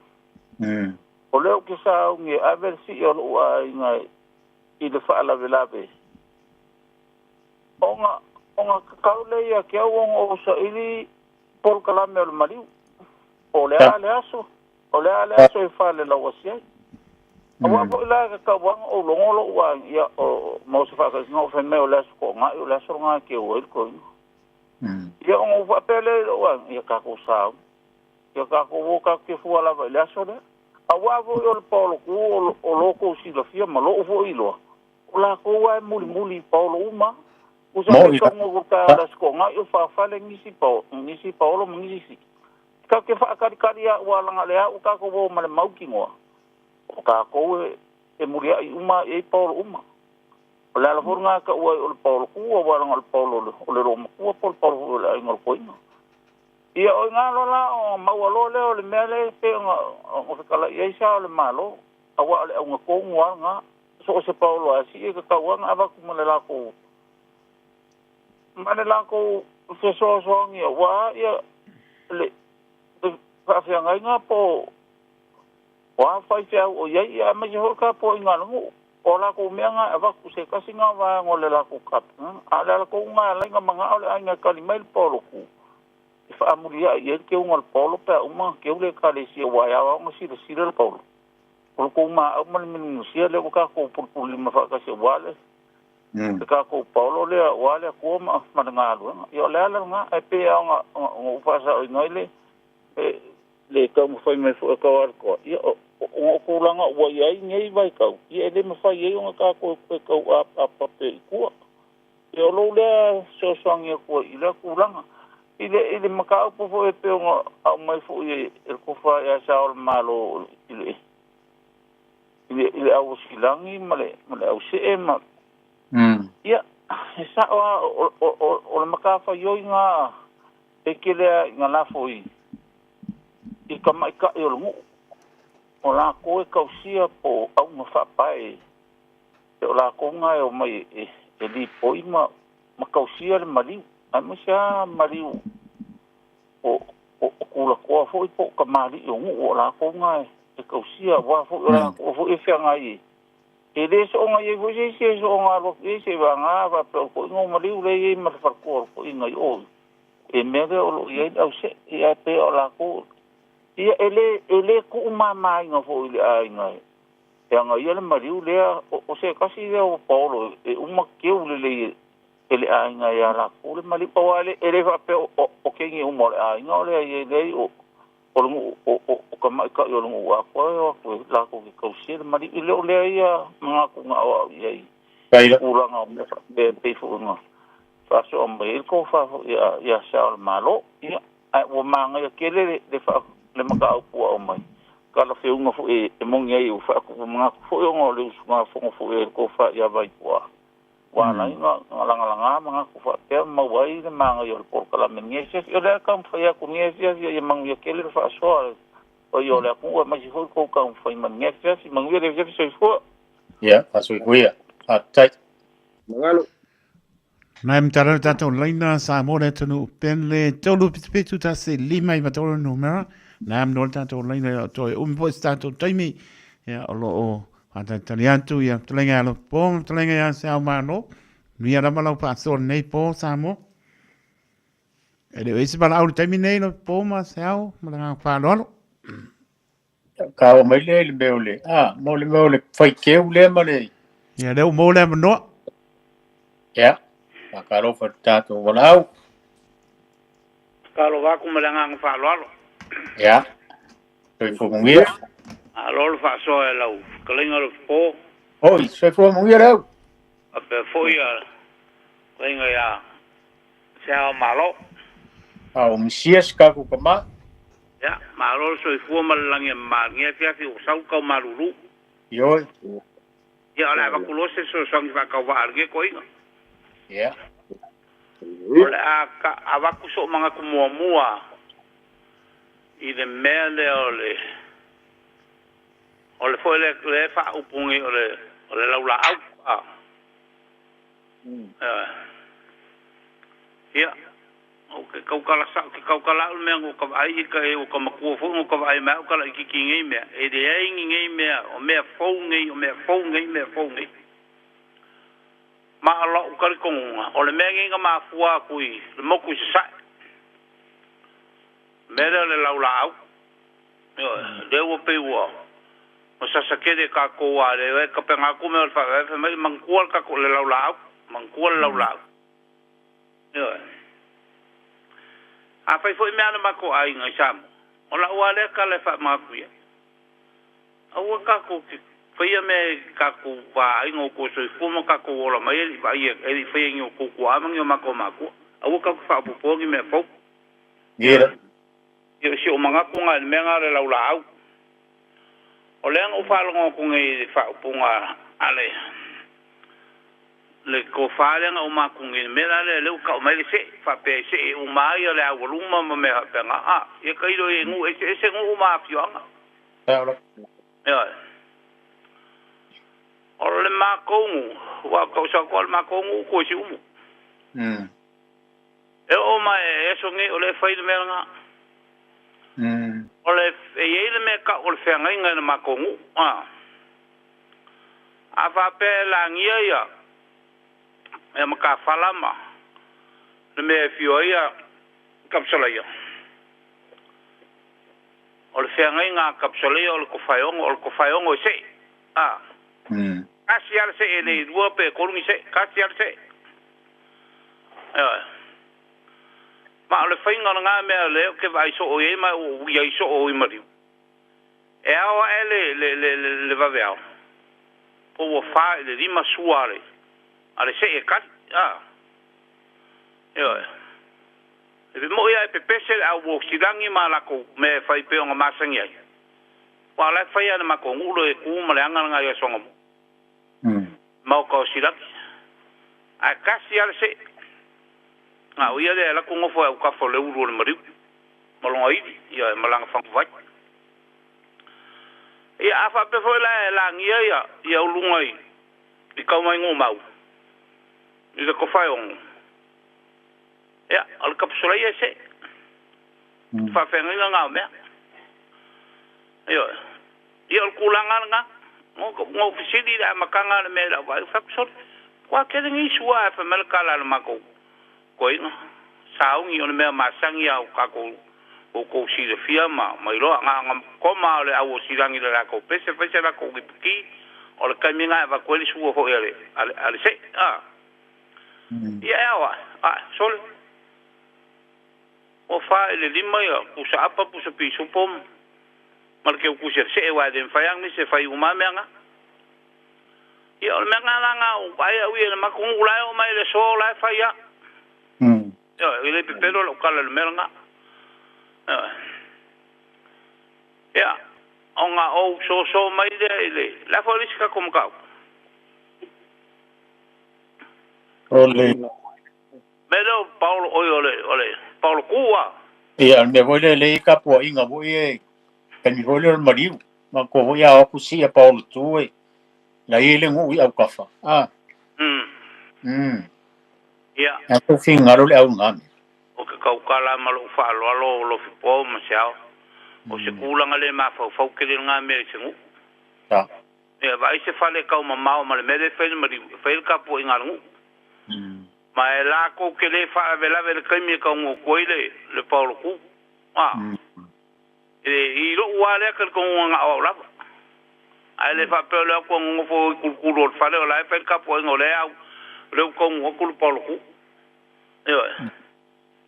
o lea ou te sauni e ave le sii o lou aiga i le faalavelave, ona ona tatau lea ia te au ona ou saili polokalame o le maliu, po o le a le aso, o le a le aso e falelauasi ai. Aua foi la ka kauaga ou logo lo'u aiga ia o mo se fa'ataisiga o fai mai o le aso to'oga'i o le aso lagā e keu ai le koiga. Ia ona ou fa'apea lea i lo'u aiga ia tatou sauni ia tatou o tatou te fua lava i le aso lea. Auā foi o le paolo kū o lo kou silafia ma lo'u fo'i iloa o lakou ae mulimuli i paolo uma usa Mo'i pe tauga ua taea o le aso to'oga'i o fafale nisi pao nisi paolo ma nisi si'i tatou te fa'atalikali a'u alaga le a'u tatou o ma le mautinoa o tatou e mulia'i uma i ai paolo uma. O le ala foi lagā e ta'u ai o le paolo kū auā laga o le paolo o le loomatua po o le paolo foi o le aiga o le koiga. Ia o igā loa la o maua loa lea o le mea lea e pei ona fekala'i ai sa o le Mālō auā o le auga tonu lava lagā so o se paolo a si'i e tatau lava ona avatu ma le latou ma le latou fesoasoani auā ia le fa'afeagaiga po o a faifeau o i ai ia aemaise foi le tapua'iga a le nu'u o lakou mea ga e avatu se tasi ga vaega o le lakou tapenaga a o le ala tonu ga e alai na maga'o le aiga e tali mai le paolo kū e fa'amulia'i i ai le keuga o le paolo pe a uma ona keu le ekalesia uā e ao ona silasila le paolo o le kou maʻau ma le minuminusia lea ua takou pulupululima fa'atasi auā le le takou paolo lea auā le Atua ma le galuega. Ia o le ala lagā ae pei lava ona ona ou fa'asa'oina ai le le taumafai mai foi e tau aletoa ia ona o tulaga ua i ai nei vaitau ia e lē mafai ai ona tatou toe tau apaapa pea i tua. Ia o lou lea fesoasoani atu ai i lea tulaga. I le i le mataupu foi e pei ona aumai foi e le tofa ia Sa o le Mālō i le i le auosilagi ma le ma le ausee ma ia e sa'o a o le matafaioi gā e tele a ina lafo i i tamaita'i o le nu'u o lakou e tausia po o auga fa'apae e o lakou gā e omai e lipoi ma tausia le maliu aemaise a maliu o o tulatoa foi po o kamali'i o nu'u o lakou gā e tausia auā foi o lakou foi e feagai e lē so'oga i ai foi se isi e so'oga alu atu i ai se'i vagā fa'apea o le to'iga o maliu lea e i ai ma le faletua o le to'iga i o e mea lea o lo'o i ai le ause'e ae pei o lakou ia e lē e lē tu'umāmāina foi i le aiga e agaia le maliu lea o se tasi lea o paolo e uma keu lelei e le aiga iā lakou le maliu auā e lē fa'apea o kegi uma o le aiga o lea i ai leai o le nu'u o tamaita'i o le nu'u atoa e o atu e lakou te tausia le maliu i le o lea ia magatuga a'oa'o i ai Kaila. tulaga o mea fa'apea e pei foi ona fa'asoa mai ai le tofa foi iā Sa o le Mālō. Ia ae ua magaia tele le fa'a le mataupu ua aumai talafeuga foi e moni ai ua fa'atupu manatu foi ona o le usugafono foi e le tofa iā Vaipuā ua ala ai ona lagalagā manatu fa'apea maua ai le magaia o le polokalame lenei afiafi. O le a taumafai atu lenei afiafi ia manuia tele le fa'asoa paia o le atunuu aemaise foi kou taumafai mai lenei afiafi. Manuia le afiafi soifua. Ia, fa'asoifua. Fa'afetai. Magalo. Nai matara le tātou laina Samoa le atunuu pele 377 1 5 93 numera. Nai amno le tātou laina o toe umi foi se tātou taimi. Ia o lo o whātaitari atu ia talenga ia lopo, talenga ia se au māno. Nuia lava lau whaasoa nei pō Samoa. E le o isi pala au le taimi nei lopo ma se au ma le ngā whāloalo. Ka o mai le le mea o le, mo le mea o le whaikeu le ma le. Ia leo mō le amanoa. Ia, whakalofa te tātou walau. Kalo waku ma le nganga whaaloalo. Ia, soifua manuia. Alo le fa'asoa e lau fetalaiga le fofo. Oi, soifua manuia lau. Faapea foi ia fetalaiga iā Se Ao Mālō. A o Misia se kākou kamā. Ia, malo le soifua ma le lagi e mamalie afiafi ua sau le taumalūlū. Ioe. Ia, o le a avatu loa se fesoasoani fa'atauva'a a lenei toaiga. Ia. O le a avatu so'u manatu muamua i le mea lea o le o le foi lea lea e faaupu nei o le o le laulā'au a. Ia, ou te tautala sa'o te tautala a'u le mea na ou vaai i ka ua ka matua foi na ou vaai mai a'u kalaʻikiki i nei mea. E leai ni nei mea o mea fou nei o mea fou nei mea fou nei. Ma o lo'u talitonuga o le mea nei na mafua atu i le motu i Sasaʻe. Mea lea o le laulā'au. Ioe, lea ua pei ua Ma sasa kele kākou a le ka penga ku me o le whae mai mangkua ka ko le laulau mangkua le laulau. Ioe. A fai foi mea na mako aiga i Samoa. O lau a lea ka le faamaku ia. Aua kākou ke faia mea i kākou vaaiga o kou soifua ma kākou ola mai e le i vaaia e le i faia i o kou tuaa ma ni o matou makua. Aua kākou te faaopoopoa ni mea fou. Ia. Ia o si ou manatu lena i le mea lena o le laulaau. O lea na ou faalogo atu nei i le faaupuga a le le tofa lea na uma atu nei i le mea la lea lea ua tau mai le see faapea e see uma ai le aualuma ma mea faapena. A, ia tailo i ai i nuu eseese nuu ma afioaga. Ioe. O le matou nuu, aua ou te tausa atu o le matou nuu tu i Siumu. E oo mai i aso nei o lea e fai le mea lena. O le, e i ai le mea e tau o le feagaiga i le matou nuu. A. A faapea e lagia ia ia matafala ma le mea e afio ai ia Tapusalaia, o le feagaiga a Tapusalaia o le tofaeono, o le tofaeono e see. A. Tasi lava le see e le lua pe tolu ni see, tasi lava le see. Ioe. Ma o le faiga o lena mea lea ou te vaai soo i ai ma ua ou i ai soo i maliu. E ao ae le le le le vaveao po ua fa i le lima sua a le a le see e kali. A. Ioe. E mo'i lava e pepese le au uasilagi ma latou mea e fai pei ona masani ai. Aua o la e fai lava e le matou nuu le tu ma le aga lena i Aso Gamo. Maota o Silagi. Ae tasi lava le see. Na o ia lea e alu atu nofo i autafa o le ulu o le maliu ma lona ili, ia, ma lana faguvai. Ia, a faapea foi la e lagia ia, ia uluga i, i Taumainuumau, i le Tofaeono, ia, o le tapusulaia e see. Faafeagaiga na o mea. Ioe. Ia o le tulaga lena. Na ou fesili i le amataga o le mea i lau vaai, ou fai atu, Sole, ua tele nei sua ae fai mai le tala a le matou toeaina, sauni o le mea masani a o tatou outou silafia ma ma iloa, na ona koma o le au o silagi i le latou pese, fai se latou lipoti, o le taimi lena e avatu ai le sua foi a le, a le, a le see. A. Ia e ao ae, ae, sole. Ua fa i le lima ia pusa apa, pusa pisupo ma le keukusi a le see aua e le mafai lava ona misi e fai uma lava mea na. Ia o le mea na la na ou vaai au ia i le matou nuu la e oo mai i le aso la e fai lava. Ioe, e le pepelo lau tala i le mea lena. Ioe. Ia, ona ou soso mai lea i le, le a foi le isi tatou mataupu? O le mea lea o Paolo, oi o le, o le Paolo Ku a. Ia, o le mea foi lea lea i tapuaiga foi e taimi foi lea o le maliu. Matou foi a o atu sii a Paolo Tu e la i ai le nuu i autafa. A. Ia. A tou finagalo le au i lena mea. Ou te tautala ma lou faaaloalo o Lofipo ma Seao. O se tulaga le mafaufau tele lena mea i se nuu. Sa. Ia, vaai se fale e tau mamao ma le mea lea e fai le maliu, e fai le tapuaiga a le nuu. Ma e latou te le faalavelave i le taimi e taunuu atu ai le, le Paolo Ku. A. E, i lou lava lea talitonuga na o au lava. Ae le faapea o lea ua nonofo i kulukulu o le fale o la e fai le tapuaiga o lea au, o lea ua taunuu atu le Paolo Ku. Ioe.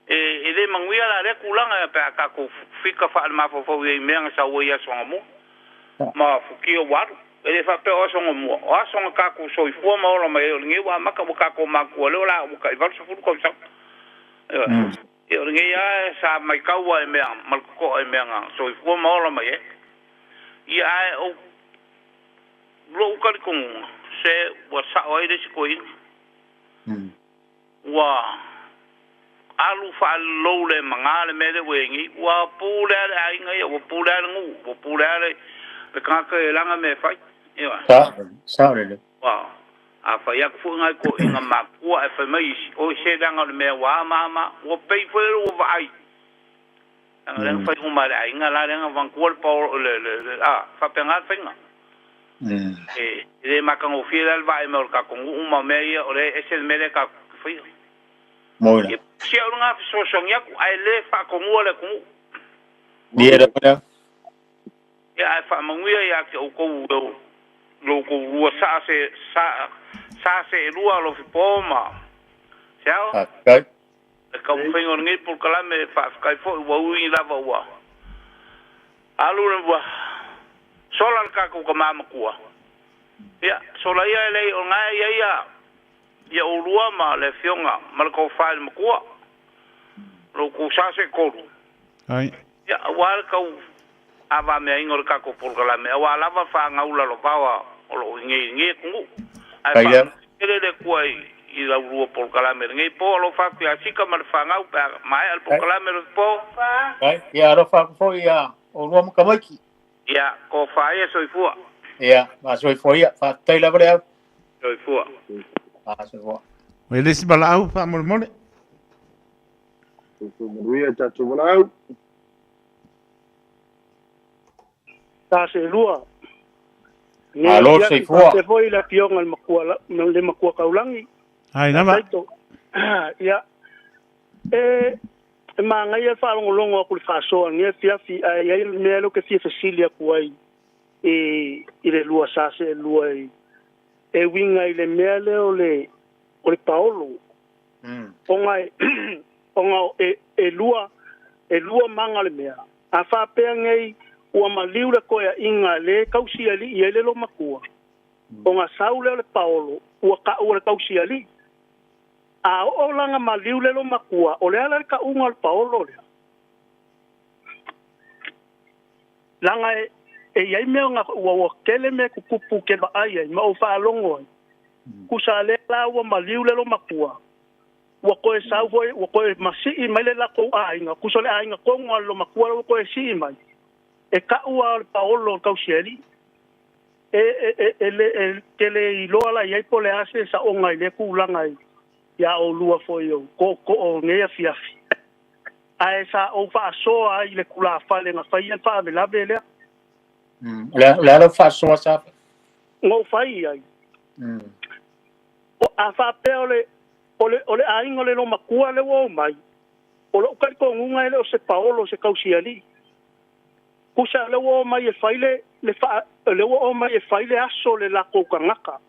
E, e le manuia la lea tulaga pe a tatou fika faalemafaufau i ai i mea na sau ai i aso anamua ma futia ua alu. E le faapea o aso anamua, o aso na tatou soifua ma ola mai ai, o lenei ua amata ua tatou matua lea o le a ua tai 80 tausaga. Ioe. Ia o lenei lava sa matau lava i mea ma le totoa i mea na soifua ma ola mai ai. Ia ae ou lou talitonuga, se ua sao ai le isi toeaina. Ua alu faalelou le maga le mea lea ua i ai nei. Ua pulea le aiga ia, ua pulea le nuu, ua pulea le tagata e lana mea e fai. Ioe. Sao lelei. Ua a fai atu foi nai toeaiina matutua ae fai mai isi, oi se leaga o le mea ua a ma a ma a. Ua pei foi lea ua vaai, leaga lea na fai uma e le aiga la lea na vanatua le paolo, le, le, le, a, faapena le faiga. E le matagofie la le vaai mai o le tatou nuu ma mea ia, o lea e ese le mea lea tatou te faia. Moi la. Ia, si au lena fesoasoani atu, ae le faatonua le atunuu. Ia la. Ia ae faamanuia ia te outou lo outou lua saa se sa se lua Alofipo ma Seao. Faafetai. Le taumafaiga o lenei polokalame faafetai foi ua ui lava ua alu le ua sola le tatou tamā matua. Ia sola ia e lei o lena e i ai ia ia oulua ma le afioga ma le tofa i le matua lo outou sa se tolu. Ai. Ia aua le tau avameaina o le tatou polokalame auā lava fanau lalovaoa o loo i inei i lenei atunuu. Ae Faafetai lava. faamanuia tele le Atua i lau lua polokalame i lenei po. Alofa atu ia Sika ma le fanau pe a maea le polokalame Lofipo. Faafetai. Ia alofa atu foi ia oulua ma tamaiti. Ia tofa ia soifua. Ia, faasoifua ia. Faafetai lava le au. Soifua. Faasoifua. O le isi valaau faamolemole. Soifua manuia tatou valaau. Ta se lua. Nei Malo afiafi soifua. faapea foi le afioga i le matua le matua kaulagi. Ai lava. Taito. Ia e e magaia le faalogologo atu i le faasoa i lenei afiafi ae i ai le mea lea ou te fia fesili atu ai i i le lua sa seelua i e uiga i le mea lea o le o le paolo ona e ona e e lua e lua maga o le mea a faapea nei ua maliu le toeaʻiga lē tausialiʻi ai le lomatua ona sau lea o le paolo ua taʻu o le tausialiʻi a oo laga maliu le lomatua o le ala le taʻuga o le paolo lea laga e e iai mea ona ua ua tele mea tutupu ke vaai ai ma ou faalogo ai kusa lea la ua maliu le lomatua ua toe sau foi ua toe masii mai le latou aiga kusa o le aiga tonu a le lomatua ua toe sii mai e taʻu a o le paolo o le tausialiʻi e e e le e te le iloa la iai po o le a se saʻoga i lea tulaga i iā oulua foi o tootoo o lenei afiafi ae sa ou faasoa ai i le tulafale na faia le faalavelave lea. O le a lau faasoa sa Na ou fai i ai. O a faapea o le o le o le aiga o le lomatua lea ua omai, o lo'u talitonuga e le o se paolo o se tausialiʻi. Kusa o lea ua omai e fai le le faa lea ua omai e fai le aso o le latou tagata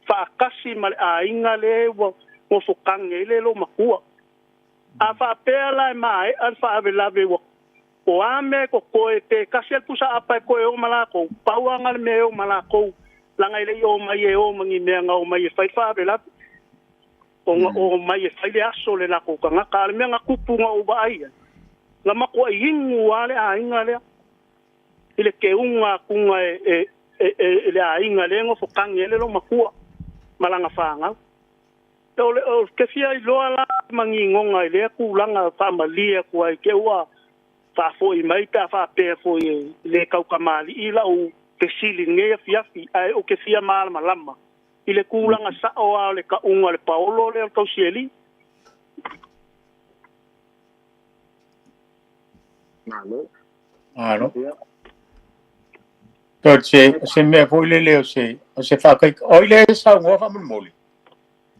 faatasi ma le aiga lea ua nofotage ai le lomatua. A faapea la e maea le faalavelave ua o a mea e totoe pe tasi lava le pusaapa e toe o ma latou, pau lava na o le mea e o ma latou leaga e le i omai e o ma ni mea na omai e fai le faalavelave. Ona omai e fai le aso o le latou tagata. A o le mea na tupu na ou vaai ai, na matuai inu lava le aiga lea i le keuga atuga e e e le aiga lea e nofotage ai le loomatua ma lana fanau. O le o ke fia iloa la maninoga i lea tulaga faamalie atu ai te ua faafoi mai pe a faapea foi e le taukamaliʻi lau fesili i lenei afiafi ae ou te fia malamalama i le tulaga sao lava o le taʻuga o le paolo lea o le tausialiʻi. Malo. Malo. Ia. Toe se se mea foi lele o se o se faataitaiga. O ai lea e saunoa faamolemole?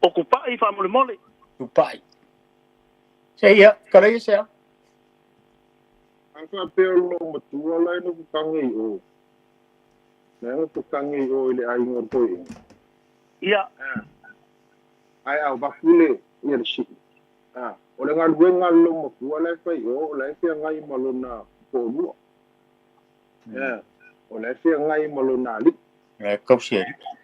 O Tupai faamolemole. Tupai. Se ia, fetalai se a? A faapea o lou matua la e nofo i o. La e nofo i o i le aiga o le toeaina. Ia. Ae a avatu le ia le sii. O le galuega a le lou matua la e fai i o, o la e feagai ma lona toalua. O la e feagai ma lona alii. La e tausi alii.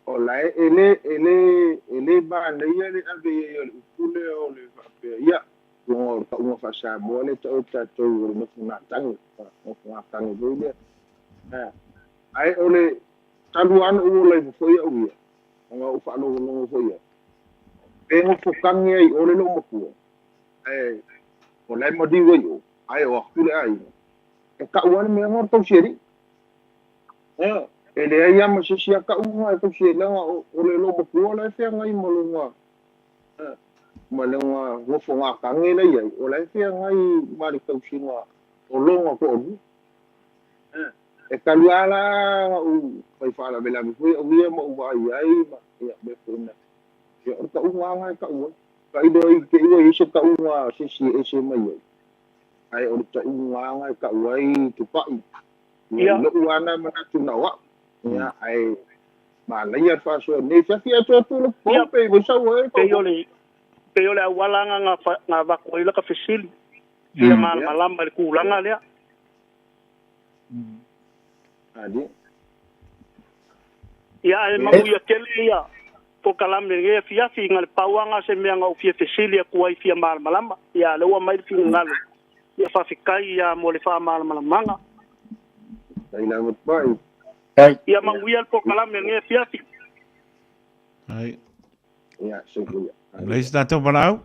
O la e e le e le e le manaia le ave i ai o le upu lea o le faapea ia luga o le tauga faa-Samoa lea e tau e tatou o le nofogatagi, nofogatagi foi lea. Ae o le talu lava ona ou ola ifo foi au ia, ona ou faalogologo foi ai, pe nofotage ai i o le loomatua, ae o la e maliu ai i o, ae o atu le aiga, e tau lava le mea lena o le tausialii. E leai lava ma se isi a tauga e tausi ai leaga o le loomatua la e feagai ma lona ma lona nofogatagi la e i ai, o la e feagai ma le tausiga o lona toalua. E talu lava la ona ou fai faalavelave foi au ia ma ou vaai ai ma ia mea foi na. Ia o le tauga lava lena e tau ai. Tailo ai te i ua i ai se tauga a se isi e ese mai ai, ae o le tauga lava lena e tau ai Tupai. Ia, i lo'u lava na manatu na o a'u. Ia, ae manaia le faasoa i lenei afiafi ae toe atu le po pe i sau ai. Pei o le pei o le auala nga nga avatu ai laka fesili fia malamalama i le tulaga lea. Ia ae manuia tele ia polokalame i lenei afiafi na le pau lava na o se mea na ou fia fesili atu ai fia malamalama. Ia a lea ua aumai le finagalo. Ia faafetai ia mo le faamalamalamaga. Ia manuia le polokalame i lenei afiafi. Ai. Leai se tatou valaau.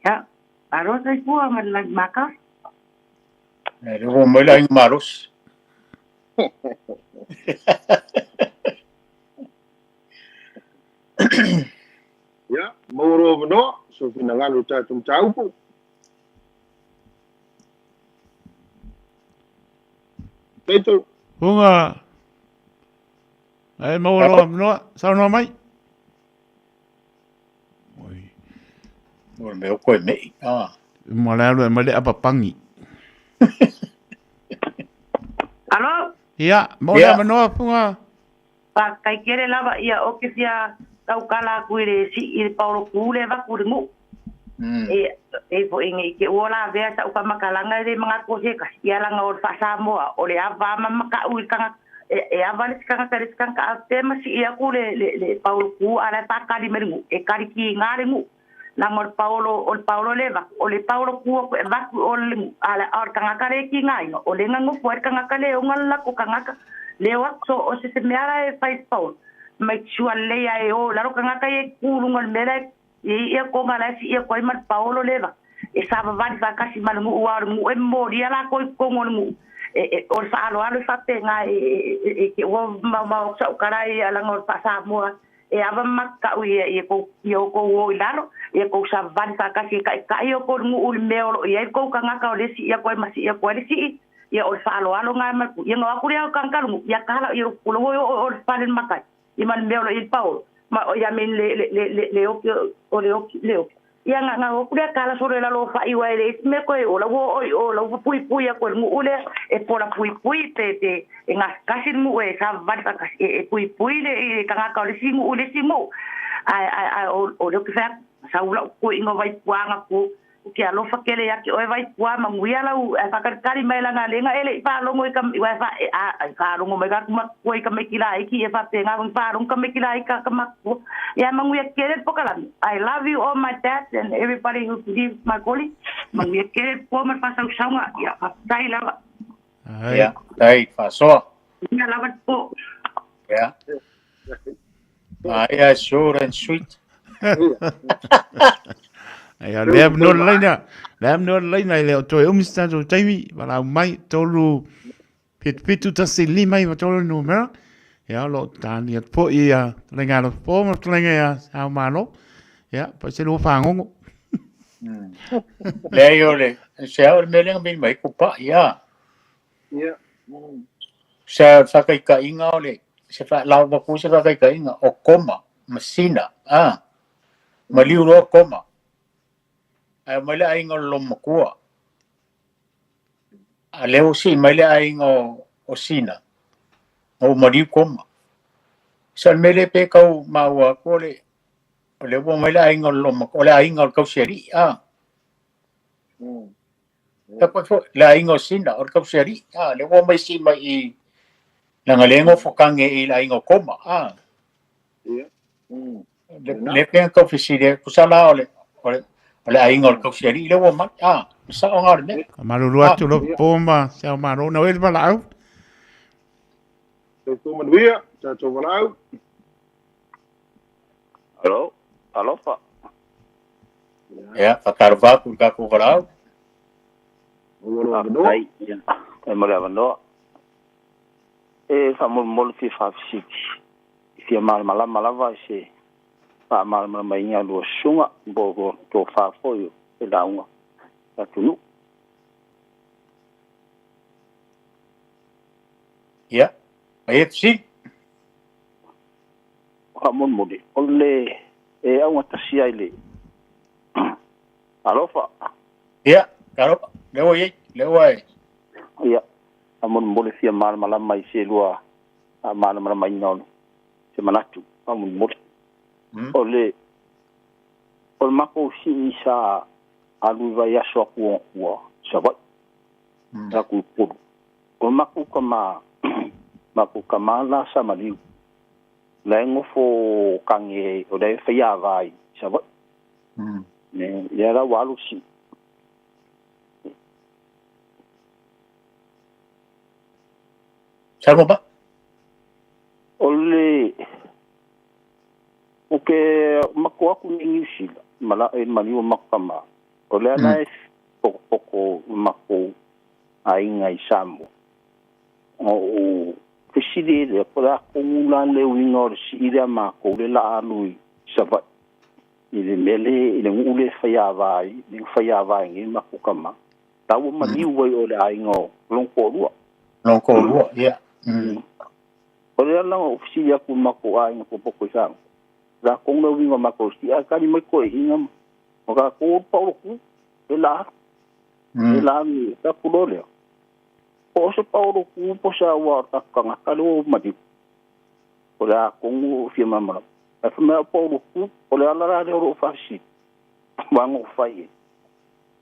Ia, malo soifua ma le lagi maka. E le ua mai le aiga malosi. Ia, maua lou avanoa, sou finagalo i tatou mataupu. Taito. Funga. Ai maua lou avanoa, saunoa mai. Oi. O le mea o koe mei. Ah. Ma le alu e mai le apapangi. Alo? Ia, maua le avanoa, Funga. Faafetai tele lava ia o ke fia taukala atu i le sii i le paolo ku le avatu i le nuu. E e foi nei ke ua lavea sa'u faamatalaga e le manatu o se tasi ia laga o le faa-Samoa o le ava ma mata'u i le tagata e e ava le isi tagata i le isi tagata a pe ma sii atu le le le paolo ku a o la e faatali mai le nuu e tali kiga le nuu laga o le paolo o le paolo le avatu o le paolo ku atu e avatu i o le nuu a o le tagata le kigaina o le nonofo ai le tagata le ona le latou tagata le o atu so o se se mea la e fai i le paolo make sure lelei a e o i lalo tagata ia e ku i luga o le mea la e E i ia kona la e sii atu ai ma le paolo leva, e savavali faatasi ma le nuu, aua o le nuu e momolia lakou i totonu o le nuu. E, e, o le faaaloalo e faapena e, e, e, e ua maumau atu sau tala ia laga o le faa-Samoa e ava ma matatau ia, ia kou, ia outou o i lalo, ia tou savavali faatasi e taʻitaʻi outou i le nuu i le mea o lo o i ai le tou tagata o le sii atu ai ma sii atu ai le sii. Ia o le faaaloalo na ma le ia na o atu lea o le tagata o le nuu, ia tala ia lou oo o le fale le matai. I ma le mea o lo o i ai le paolo, ma o ia mean le, le, le, le, le oki, o le oki, le oki. Ia nga, nga oku lea kala solo e lalo o whai wa e le isi mea koe o lau o oi o lau pui pui a koe ngu lea e pola pui pui pe pe e nga kasi ngu e sa vali pa kasi e, e pui pui le i tangata o le si ngu le si ngu ai ai ai o o le oki whea sa ula ko ingo vai puanga ku O ke alofa kele ia ke oe Vaipua manuia lau ae faakalikali mai lana lega ele i faalogo i ka uae fa e a i faalogo mai ka matua i ka meki laiki e faapena i faalogo ka meki laiki ka matua ia manuia kele le pokalame I love you all my dad and everybody who believes my calling manuia kele le poa ma le faasausauga ia faafetai lava. Ia, tai faasoa. Ia lava le po. Ia. Aia short and sweet. Ia, le avanoa le laina, le avanoa le laina e le o toe umi se tatou taimi, valaau mai, 3 7 7 1 5 9 3 numera. Ia, o lo o tani atu foi ia fetalaiga a Lofipo ma fetalaiga ia Sao Malo. Ia, pa se lua whangongo. Leai o le, se au le mea lea na mili mai ku pa'i a. Ia. Se whakaikaiga o le, se wha, lau ku se whakaikaiga o koma, masina, a. Maliu loa koma. Ae omai le aiga o le lomakua. A lea ua sii mai le aiga o, o Sina, ma ua maliu koma. So o le mea lea pe tau maua atu o le, o lea ua omai le aiga o le lomakua, o le aiga o le tausialii, a. Ta koe foi, le aiga o Sina, o le tausialii, a. Lea ua omai sii mai i, leaga lea e nofo tane i le aiga o Koma, a. Ia. Le, le pe tau fesili ai, tusa la o le, o le, o le aiga o le tausialii lea ua omai, a. Le sao na o le mea. Malulu atu Lofipo ma Sao Malo, na oe le valaau. Soifua manuia, tatou valaau. Alo, alofa. Ia, faatalofa atu i le tatou valaau. Maua lou avanoa. Faafetai, ia, faafetai mo le avanoa. E faamolemole fia faafesili, fia malamalama lava i se faamalamalamaina a lua susuga po o tofa foi o le lauga atunuu. Ia, mai e fesili. Faamolemole, o le e augatasi ai le alofa. Ia, talofa, lea ua i ai, lea ua e. Ia, Faamolemole fia malamalama i se lua faamalamalamaina o se manatu faamolemole. O le o le makou sii sa alu i vaiaso aku ona tua i Savaii, aku i Upolu. O le makou tama, makou tama la sa maliu, la e nofo kage o la e faia ava i Savaii. Lea la ua alu sii. Saunoa mai. O le o ke makou aku nei i Niu Sila, ma e maliu o makou tama, o lea la e pokopoko makou aiga i Samoa. O ou fesili lea, po o le a tonu la le uiga o le sii lea makou le la alu i Savaii i le mea le i le nuu le faiava ai, le faiava ai nei makou tama. La ua maliu ai o le aiga o lona toalua. Lona toalua, ia. O le ala o fesili atu i matou aiga popoto i Samoa, la tonu le uiga o matou sii, ae tali mai toeaiina ma tatou o paolo ku, e la, e la ni taku loa lea. Po o se paolo ku po se aua o tatou tagata lea ua maliu. O le a tonu o fia malamalama. Ae fai mai o paolo ku, o le ala la lea o lou faafesili, aua na ou fai ai.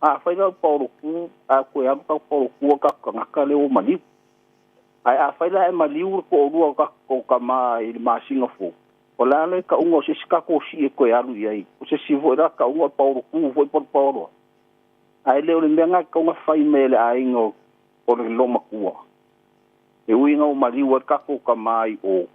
Afai la o paolo ku, a toe alu tatou paolo ku o tatou tagata lea ua maliu. Ae afai la e maliu le toalua o tatou tama i le masina fou, o le a le tauga o se isi tatou sii e toe alu i ai? O se isi foi la tauga o le paolo ku foi po o le paolo a? Ae le o le mea lena e tatau ona fai mai e le aiga o le loomatua, e ui ina ua maliu ai le tatou tama i o,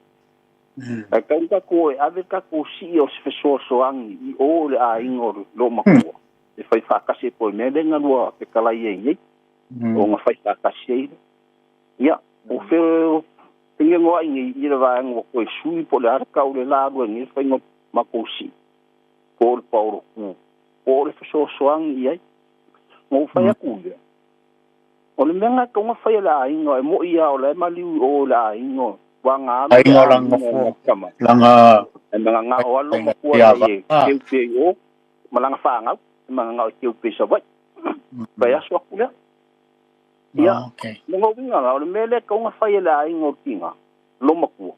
ae tatau ona tatou o e ave le tatou sii o se fesoasoani i o i le aiga o le loomatua e fai faatasi ai po o le mea lea na lua fetalai ai nei, ona fai faatasi ai lea. Ia, o fe fegenoai nei i le vaega ua toe sui po o le a le tau le la alu ai nei le faiga o matou sii, po o le paolo ku, po o le fesoasoani i ai. Na ou fai atu lea, o le mea lena e tatau ona fai e le aiga, e moni lava o la e maliu i o i le aiga, ua na alu le Aiga o aiga lana o nofo, tama, lana e mananao lava lou aiga matua ava. nei e keu pea i o ma lana fanau, e mananao e keu pea i Savaii. Vaiaso atu lea. Ia, Okay. lona uiga la, o le mea lea e tatau ona fai e le aiga o le tina, loomatua,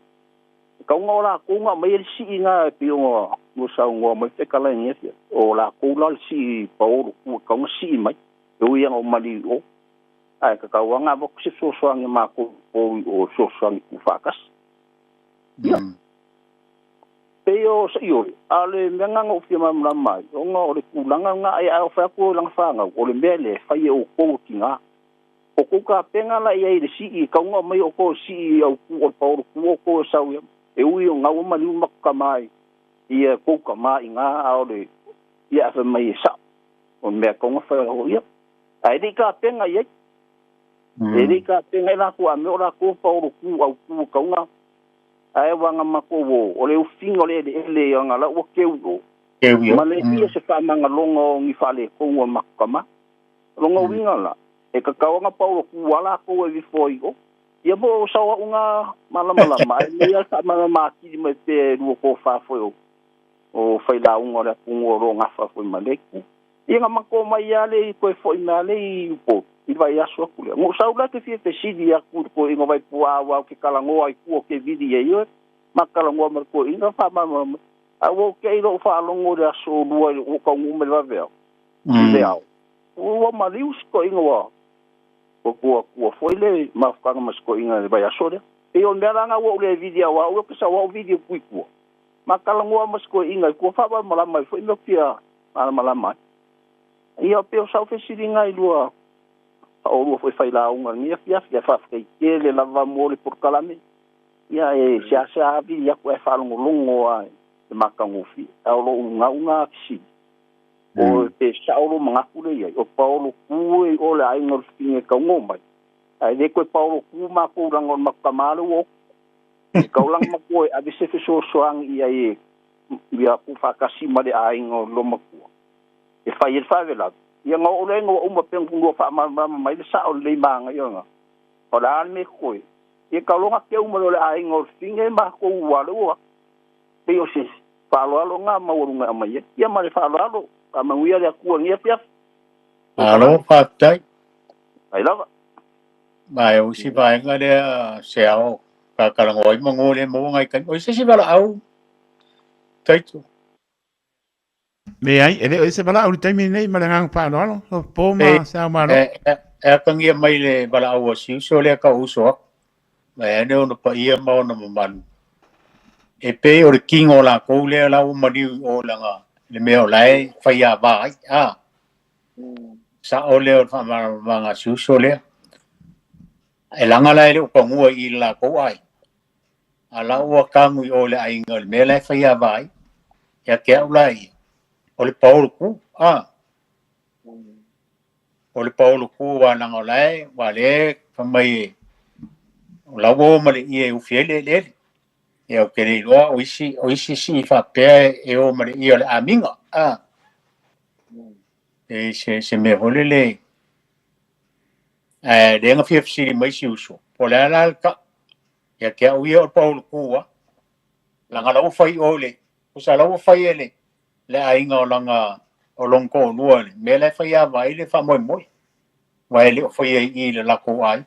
e tatau ona o latou na aumai le sii na e pei ona ua saunoa mai fetalaiga ia, o latou la le sii paolo ku e tatau ona sii mai, e ui ina o maliu i o, ae tatau lava ona avatu se fesoasoani a matou i o i fesoasoani tuufaatasi. Ia, pei o se ioe, a o le mea lena na ou fia malamalama ai, ona o le tulaga lena, ae o fai atu i lana fanau, o le mea lea e fai e outou o tina. O kou tapena la i ai i le sii, e tatau ona aumai outou e sii autu o le paolo ku outou e sau ia, e ui o gau ma liu ma tama i ia kou tama i gā, a o le ia afe mai e sao. O le mea e tatau ona fai o ia. Ae le i tapena i ai. E le i tapena i latou a mea o latou paolo ku autu e tatau ona ae ua na matou o, o le ufiga o le eleele ia na la ua keu i o. Keu i o. Ma le ia se faamagaloga o ni faaletonu o le matou tama. O lona uiga la, e tatau ona paolo ku lava latou e vifo ai i o. Ia po o sao au na malamalama, ae lelei lava le faamalamalama atili mai pea e lua tofa foi o, o failauga o le atunuu o lo o gafa foi ma lea itu. Ia na matou mai lava lea i toe foi mai lava lea i Upolu i le vaiaso atu lea. Na ou sau la ke fia fesili atu i le toeaina Vaipuaa aua ou te talanoa i tua ou te vili ai oe. Ma talanoa ma le toeaina faamalamalama. Ae ua ou te i lou faalogo i le aso lua ua ou taunuu mai i le vaveao, i le ao. Ua maliu si toeaina ua ua tua foi le mafutaga ma si toeaina i le vaiaso lea. Pei o le mea la lena ua ou le vili aua au ou te sau lava ou vili atu i tua. Ma talanoa ma si toeaina i tua faamalamalama ai foi mea ou te fia malamalama ai. Ia pei o sau fesiliga i lua oulua foi failauga i lenei afiafi, ae faafetai tele lava mo le polokalame. Ia e seasea vili atu ae faalogologo lava i le matagofie. Ae o lou ugauga fesili, o pe sao lou manatu lea i ai, o paolo ku e o le aiga o le fafine e taugo mai, ae le toe paolo ku matou leaga o le matou tama lea ua oti. E tatau la ona matou e ave se fesoasoani i ai e ia tuufaatasi ma le aiga o le loomatua e fai ai le faalavelave. Ia na oo lea ina ua uma pe ua faamalamalama mai le sao lelei manaia lena. O le a le mea totoe? Ia tau loa ona teu mai o le aiga o le fafine matou aua lea ua pei o se faaaloalo lena maualuga e aumai ai. Ia ma le faaaloalo, faamanuia le Atua i lenei afiafi. Malo faafetai. Mai lava. Ma e o isi vaega lea se ao kakalagoa ai mago lea maua ngai taimi. O isi si valaau taito. Me ai, e le o ese valaau i le taimi lenei ma le agaga faaaloalo, po ma se ao malo. E atagia mai le valaau a si uso lea ka uso aku. Ma e ane ona paia ma ona mamalu. E pei o le kigo o lakou lea la ua maliu i o laga le mea o la e faiavā ai. A. Sa'o lea o le faamalamalamaga a si uso lea. E laga la e le o pagua i le lakou ai. A la ua tagu i o le aiga o le mea la e faiavā ai. Ia te au la ia. O le paolo ku. A. O le paolo ku wa laga o la e wa le fai mai e o la ua o ma le ie e ufi ai le eleele. Ia ou te le iloa o isi sii faapea e o ma le ie o le amiga. A. E se mea foi lele ae lea na fia fesili mai si uso po o le a la le ta ia te au ia o le paolo ku a laga la ua fai o le usa la ua fai e le aiga o laga o lona toalua le mea la e faiava ai le faamoemoe aua e le o faia i i le latou aiga.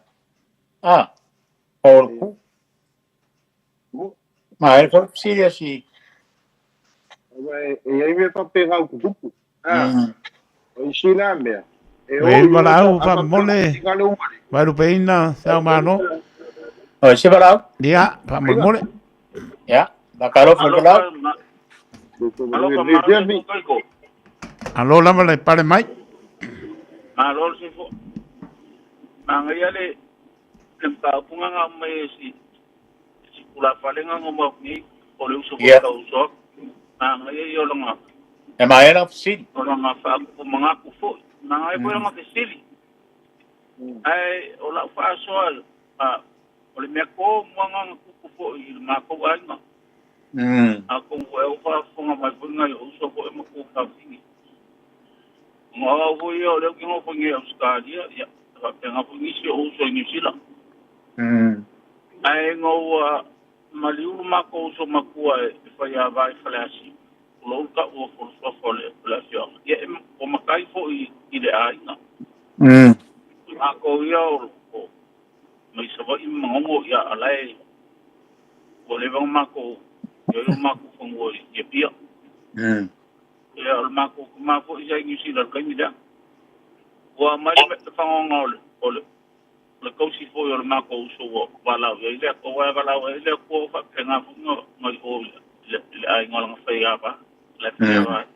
A, paolo ku. Ma e foi fesili a si E i ai mea faapena u tutupu. O isi la mea. E o i valaau faamolemole vaelupeina se ao malo. O se valaau? Ia, faamolemole. Ia, fakalofa le valaau. Alo lava le pale mai. Malo le sifo. Manaia le mataupu nga mai e si pulafalega nga mau nei o le uso foi ka uso aku. Manaia ia o langa. E maea langa fesili. O langa faakupu mangaku foi. Manaia foi langa fesili. Ae o lau faasoa o le mea ko muanga nga kupu foi i le makou aiga. Atonu foi au faafofoga mai foi nai o uso foi ma ku faafigi. Nga au foi ia o lea ou te nofo i nei Ausetalia, ia, faapena foi nisi o uso i Niu Sila. Ae ina ua maliu lo makou uso matua e faiava i Faleasiu, tulou le taua o le suafa o le afioaga, ia ua matai foi i le aiga. Makou ia o mai Savaii ma Manono, ia ala e ua leva ona makou i ai o makou fanua i Apia. Ia o le makou tama foi sa i Niu Sila i le taimi lea. Ua aumai le fagoga o le kausi foi o le makou uso ua valaau i ai le Atua. Aua e valaau ai le Atua ua faapena foi na i o i le aiga o lana faiava, la e faiava ai.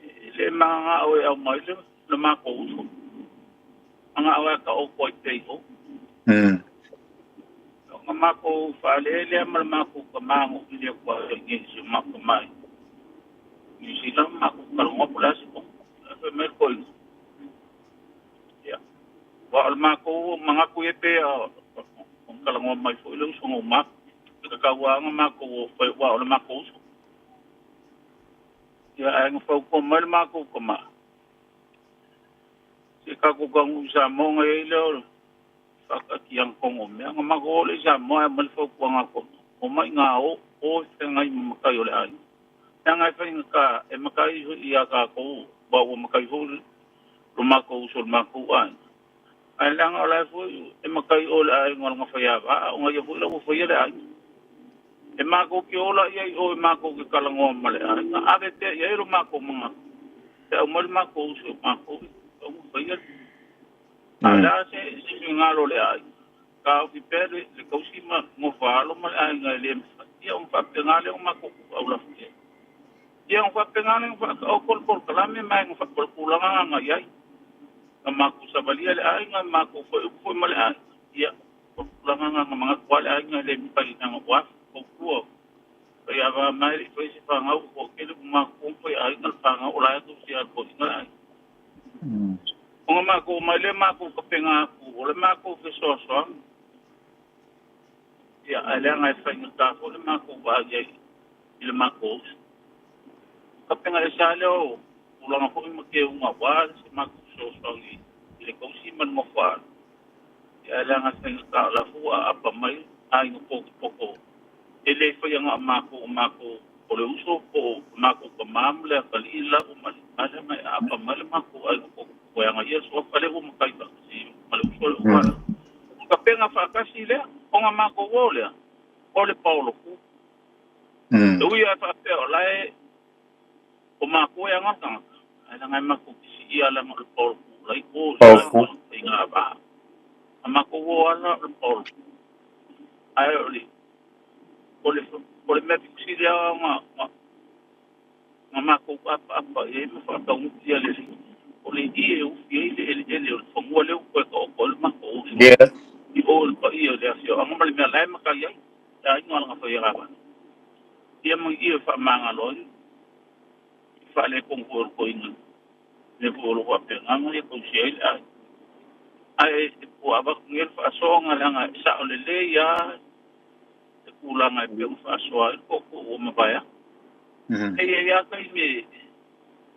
E le magagao e aumai le makou uso. Magao e ka o koe pei o. O nga makou faalele ma le makou tama i le Atua e ngi si o makou tama i Niu Sila makou kalongo po le asi po. Fai mai le koina. Ia. Wa o le makou mangaku e pe o kalongo mai foi le uso ngo makou. Ka kauanga makou o fai wa o le makou uso. Ia ai nga fau ko mai le makou tama. Se ka ku ka ngu sa monga e le o whakaki ang kongo mea. Nga mako ole sa moa e mali fau kua ngā kono. O mai ngā o e ngai makai o le ai. Ea ngai whai ngā ka e makai i a ka kou, wa ua makai hou lo makou uso le makou ai. Ai langa o lai foi e makai o le ai ngā ngā whai awa, o ngā ia foi la ua whai le ai. E makou ki ola ia i o e makou ki kalangoa ma le ai. Ngā ave te ia e lo makou mga. Te au mai le makou uso makou au whai le. A la se ngalo le ai. Ka o fi pere le kausi ma ngofalo ma le ai ngai le ia o whapenga le o makou au la fia. Ia o whapenga le o kol kol kalame mai ngo whakol kulanga nga iai. Nga makou savalia le ai nga makou foi foi ma le ai. Ia o kulanga nga mga kwa le ai nga le mpai nga wa ko kua. Ia va mai le foi se whangau ko kele makou foi ai nga whangau o la tu si a ko inga ai. O nga makou mai le makou ka penga aku o le makou fe soasoa. Ia ai le ngai whai nga tāfo le makou wa ia i le makou. Ka penga le sa le o ulanga foi ma ke unga wa se makou soasoa i le kausi ma le ngofo. Ia ai le ngai whai nga tā la fua apa mai ai nga poko poko. E le whai nga makou makou o le uso po makou ka mam le ka li la o mali. Ai le mai apa mai le makou ai nga poko. koe aga ia suafa lea ua matai faatasi ma le uso le ua. Ka penga faatasi lea, o ngā mākou o lea, o le paolo ku. E ui a faapea o lae o mākou e aga tangata, ai langa e mākou kisi ia langa o le paolo ku lai o Paolo ku. I ngā wā. A mākou o ala o le paolo ku. Ai o le o le mea pikusi lea o ngā mākou apa e ma whaatau ia le o le i e ufi ai le ele ele o le whangua leo koe ka o koe le mākou i o le pa ia le afio anga ma le mea lae maka iai e ai ngā langa whai rawa. Ia mai ia wha manga loa i wha le kongu o ko inga le ko lo wa pe nganga ia kau si ai le ai. Ai e po awa ngel wha soanga langa sa o le le ia te kūlanga e pe wha soa i ko ko o mabaya. E ia kai me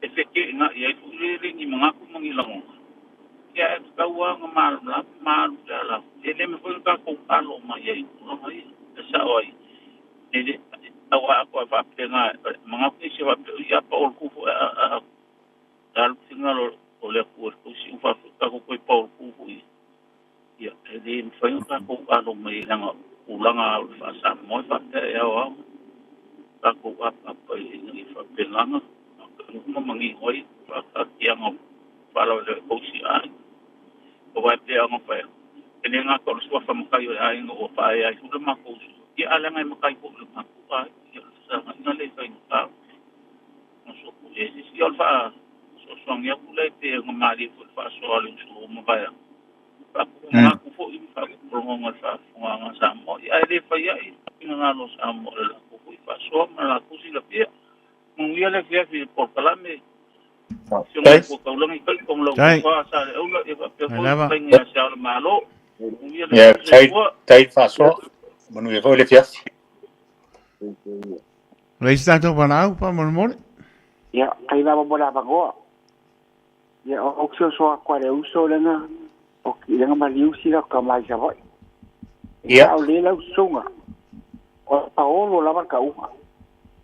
e wheke ngā ia i fuilele ni mga ku mangi lango. Ia e kaua ngā malu la malu la la. E le me foi ka ko alo mai ia i kulanga ia. E sa o ai. E le awa ako a whape ngā mga ku isi whape ia pa ol kufu a alu tingalo o le ku o si ufa ka ko koe pa ol kufu i. Ia e le me foi ka ko alo mai langa ulanga o le whaasa moi whape e au au. Ka ko apa i ngi whape nganga. Ka mangi hoi whakakianga whalau le kousi ai. O wai te anga whai. E ne ngā koro suafa makai o ai ngā o whae ai hula mā kousu. Ia ala ngai makai ko le māku ai. Ia sanga ina le whai ngā ngā soku e sisi o wha so soang ia kula e te ngā maari fo wha soa le usu o mawaya. Wha ku ngā ku fo i wha ku ngā wha ngā ngā sa mo. Ia e le whai ai ngā ngā no sa mo le la ku i wha soa ma la kusi la pia. Ia le fia fi por kalame. Ia tai whasoa, manu e foi le fiafi. Leisi tātou palau, pa molemole. Ia, kai lava mo le avangoa. Ia, o kusio soa kwa le uso lenga, o ki lenga maliusi la ka mai sa vai. Ia. O le lau sunga. O Paolo lava ka uha.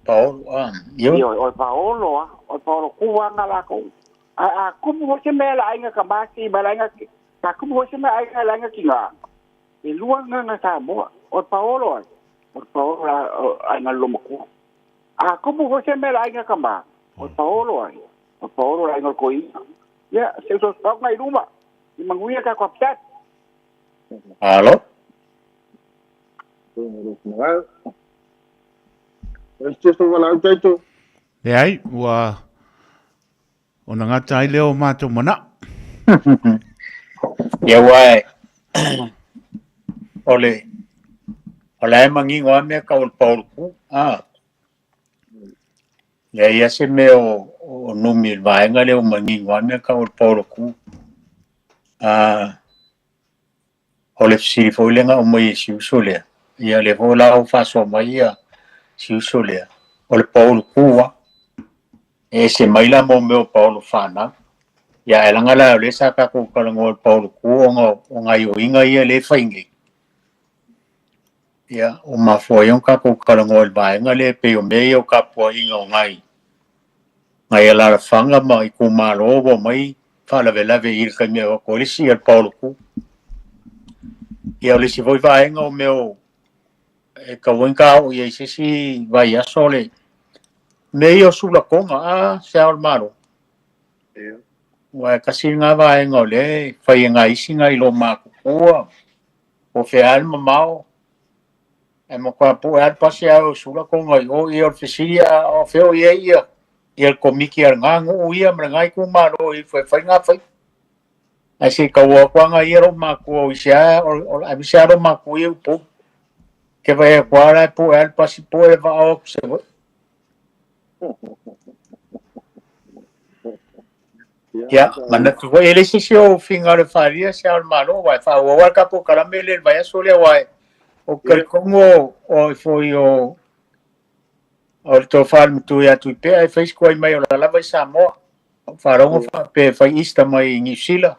Paolo, ah, io. Io, o Paolo, ah, o Paolo kuanga la ko. A kumu ho se mea la ainga ka masi, ma la ainga ki, a kumu ho se mea ainga la ainga ki ngā. E lua ngā Samoa, o Paolo ai. O Paolo la ainga lomaku. A kumu ho se mea la ainga ka ma, o Paolo ai. O Paolo la ainga ko i. Ia, se uso pau ngai ruma. I manguia ka ko ptat. Alo. Le ai, ua o na ngata ai leo mātou mana. Ia ua e, o le e mangingo a mea ka o le paolo ku, ah. Ia ia se mea o numi le vaenga lea o mangingo a mea ka o le paolo ku. Ah, o le fesili foi lenga o mai e si uso lea. Ia le foi la o whasoa mai ia si uso lea. O le paolo kua, e se mai la mo meo paolo whanau. Ia e langa la o le sa kako kalango o le paolo ku o ngā ioinga ia le whaingi. Ia, o mafua iong kako kalango o le vaenga le pe o mea o kapua inga o ngai. Ngai a lara whanga ma i ku malo wa mai whalave lave i le kaimea o kolisi ia le paolo ku. Ia o le si voi vaenga o meo e ka wenka o ia i sisi vai aso le me ia o sula konga a se ao le malo. Ua e kasi ngā vaenga o le whai e ngā isi ngā i lo mākukua o whea al mamao e mo kwa pu e al pasi au sula konga i o ia o le fesili a o feo ia ia ia le komiki a ngā ngu ia ma ngā i ku malo i whai whai ngā whai. Ai se kaua kwa ngā ia ro mākua o isi a o a misi a ro mākua ia upo. Ke vai e kwa rai pu e al pasi pu e va o se voi. Ia, mana tu voi ele se se o finga le wharia se ao le malo wai wha o wai kapo karame le vai aso le wai o karikongo o i foi o le tō whaal mutu ia tui pea e whaisko ai mai o la lava i Samoa. O wharongo wha pe whai Easter mai i New Zealand.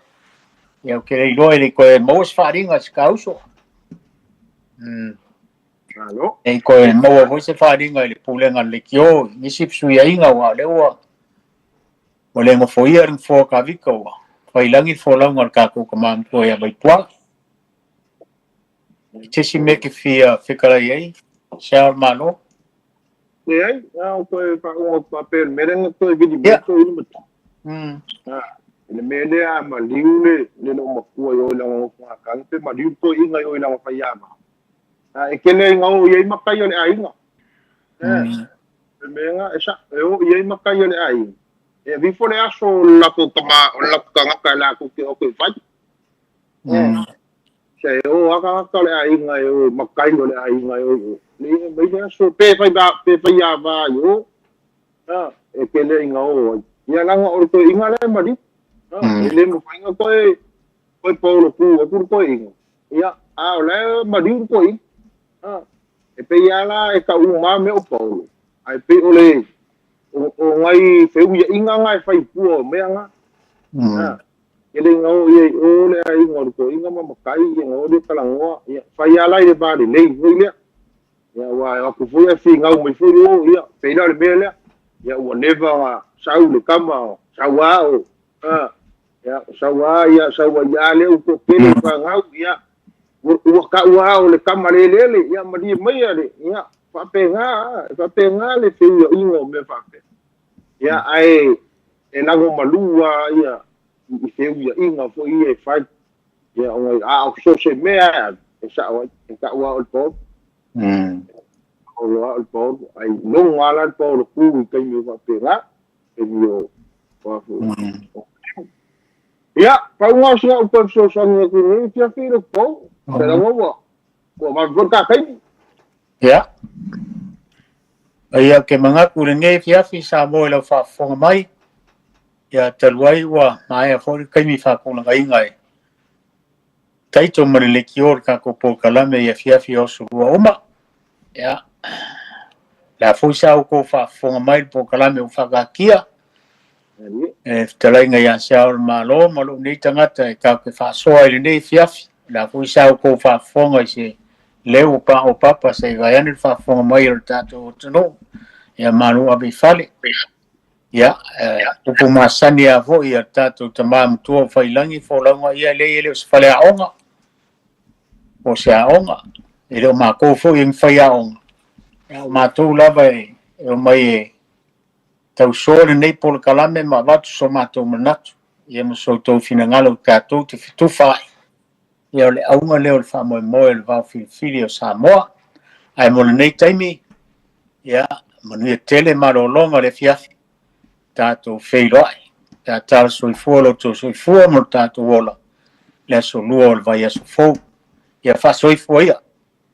Ia o ke rei loa ele koe maua se whaaringa se kauso. Alo. E koe maua foi se whaaringa i le pulenga le kio nisi psui ainga wa le ua. O le ngofo ia ring fo ka vika ua. Failagi le folauga a le tatou tama matua ia Vaituala. I se isi mea e te fia fetalai ai, Se Ao o le Malo? Leai, a o toe faauga atu faapea i le mea lea na toe vili mai toe le matua. I le mea lea a maliu le le loomatua i o i lana nofogakagi pe maliu le toeaina i o i lana faiava. A e tele ai na o i ai matai o le aiga. Le mea na e sa e o i ai matai o le aiga. E ave ifo le aso o le latou tama o le latou tagata e latou te o atu e fai. Se e o a tagata o le aiga e o matai o le aiga e o i o. Le ia mai le aso pe fai pe faiava i o. E tele ai na o ai. Ia laga o le toeaina lea e maliu. E le mafai ona toe toe paolo ku atu le toeaina. Ia, a o la e maliu le toeaina. E pei lava la e tau uma lava mea o paolo, ae pei o le o nai feuiaiga na e fai i tua o mea na. E le ina o ia i o le aiga o le toeaina ma matai, ia ona o lea talanoa, ia fai lava la i le va lelei foi lea. Ia aua e o atu foi ae finau mai foi o, ia pei la o le mea lea. Ia ua never na sau le tama, sau lava o, ia sau lava, ia sau ai lava lea ua toatele i fanau, ia ua tau lava o le tama le lele, ia malie maia le, ia faapena, faapena le feuiaiga o mea faapea. Ia ae e lagomalu lava ia i feuiaiga foi ia e fai. Ia ona a o so o se mea e alu, e sao ai, e tau lava o le paolo. Paolo lava o le paolo, ai logo lava la le paolo ku i taimi o faapena, taimi o o a foi. Ia, pau lena o sina upu e fesoasoani atu i lenei afiafi le pou. Se laga ua ua vave foi le ta taimi. Ia. Ia, ou te manatu i lenei afiafi Samoa i lau faafofoga mai. Ia, talu ai ua maea foi le taimi faatulagaina e Taito ma le leitio o le tatou polokalame i afiafi o aso lua uma. Ia, le a foi sa outou faafofoga mai i le polokalame ua faataatia e fetalaiga ia Se Ao o le Malo ma lou nei tagata e tatou te faasoa i lenei afiafi. O le a foi sa outou faafofoga i se leo ua paopapa se i vaeane le faafofoga mai o le tatou atunuu. Ia, malu ave i fale. Ia, upu masani lava foi a le tatou tama matua o Faiilagi, folauga ia leai e le o se faleaoga, po o se aoga. E le o matou foi e ni faiaoga, a o matou lava e omai e tausoa lenei polokalame ma avatu so matou manatu, ia ma so outou finagalo tatou te fetufa ai. Ia o le auga lea o le faamoemoe o le vaofilifili o Samoa. Ae mo lenei taimi, ia, manuia tele malologa o le afiafi, tatou feiloai, pe a tala soifua lo outou soifua ma lo tatou ola, le aso lua o le vaiaso fou. Ia faasoifua ia.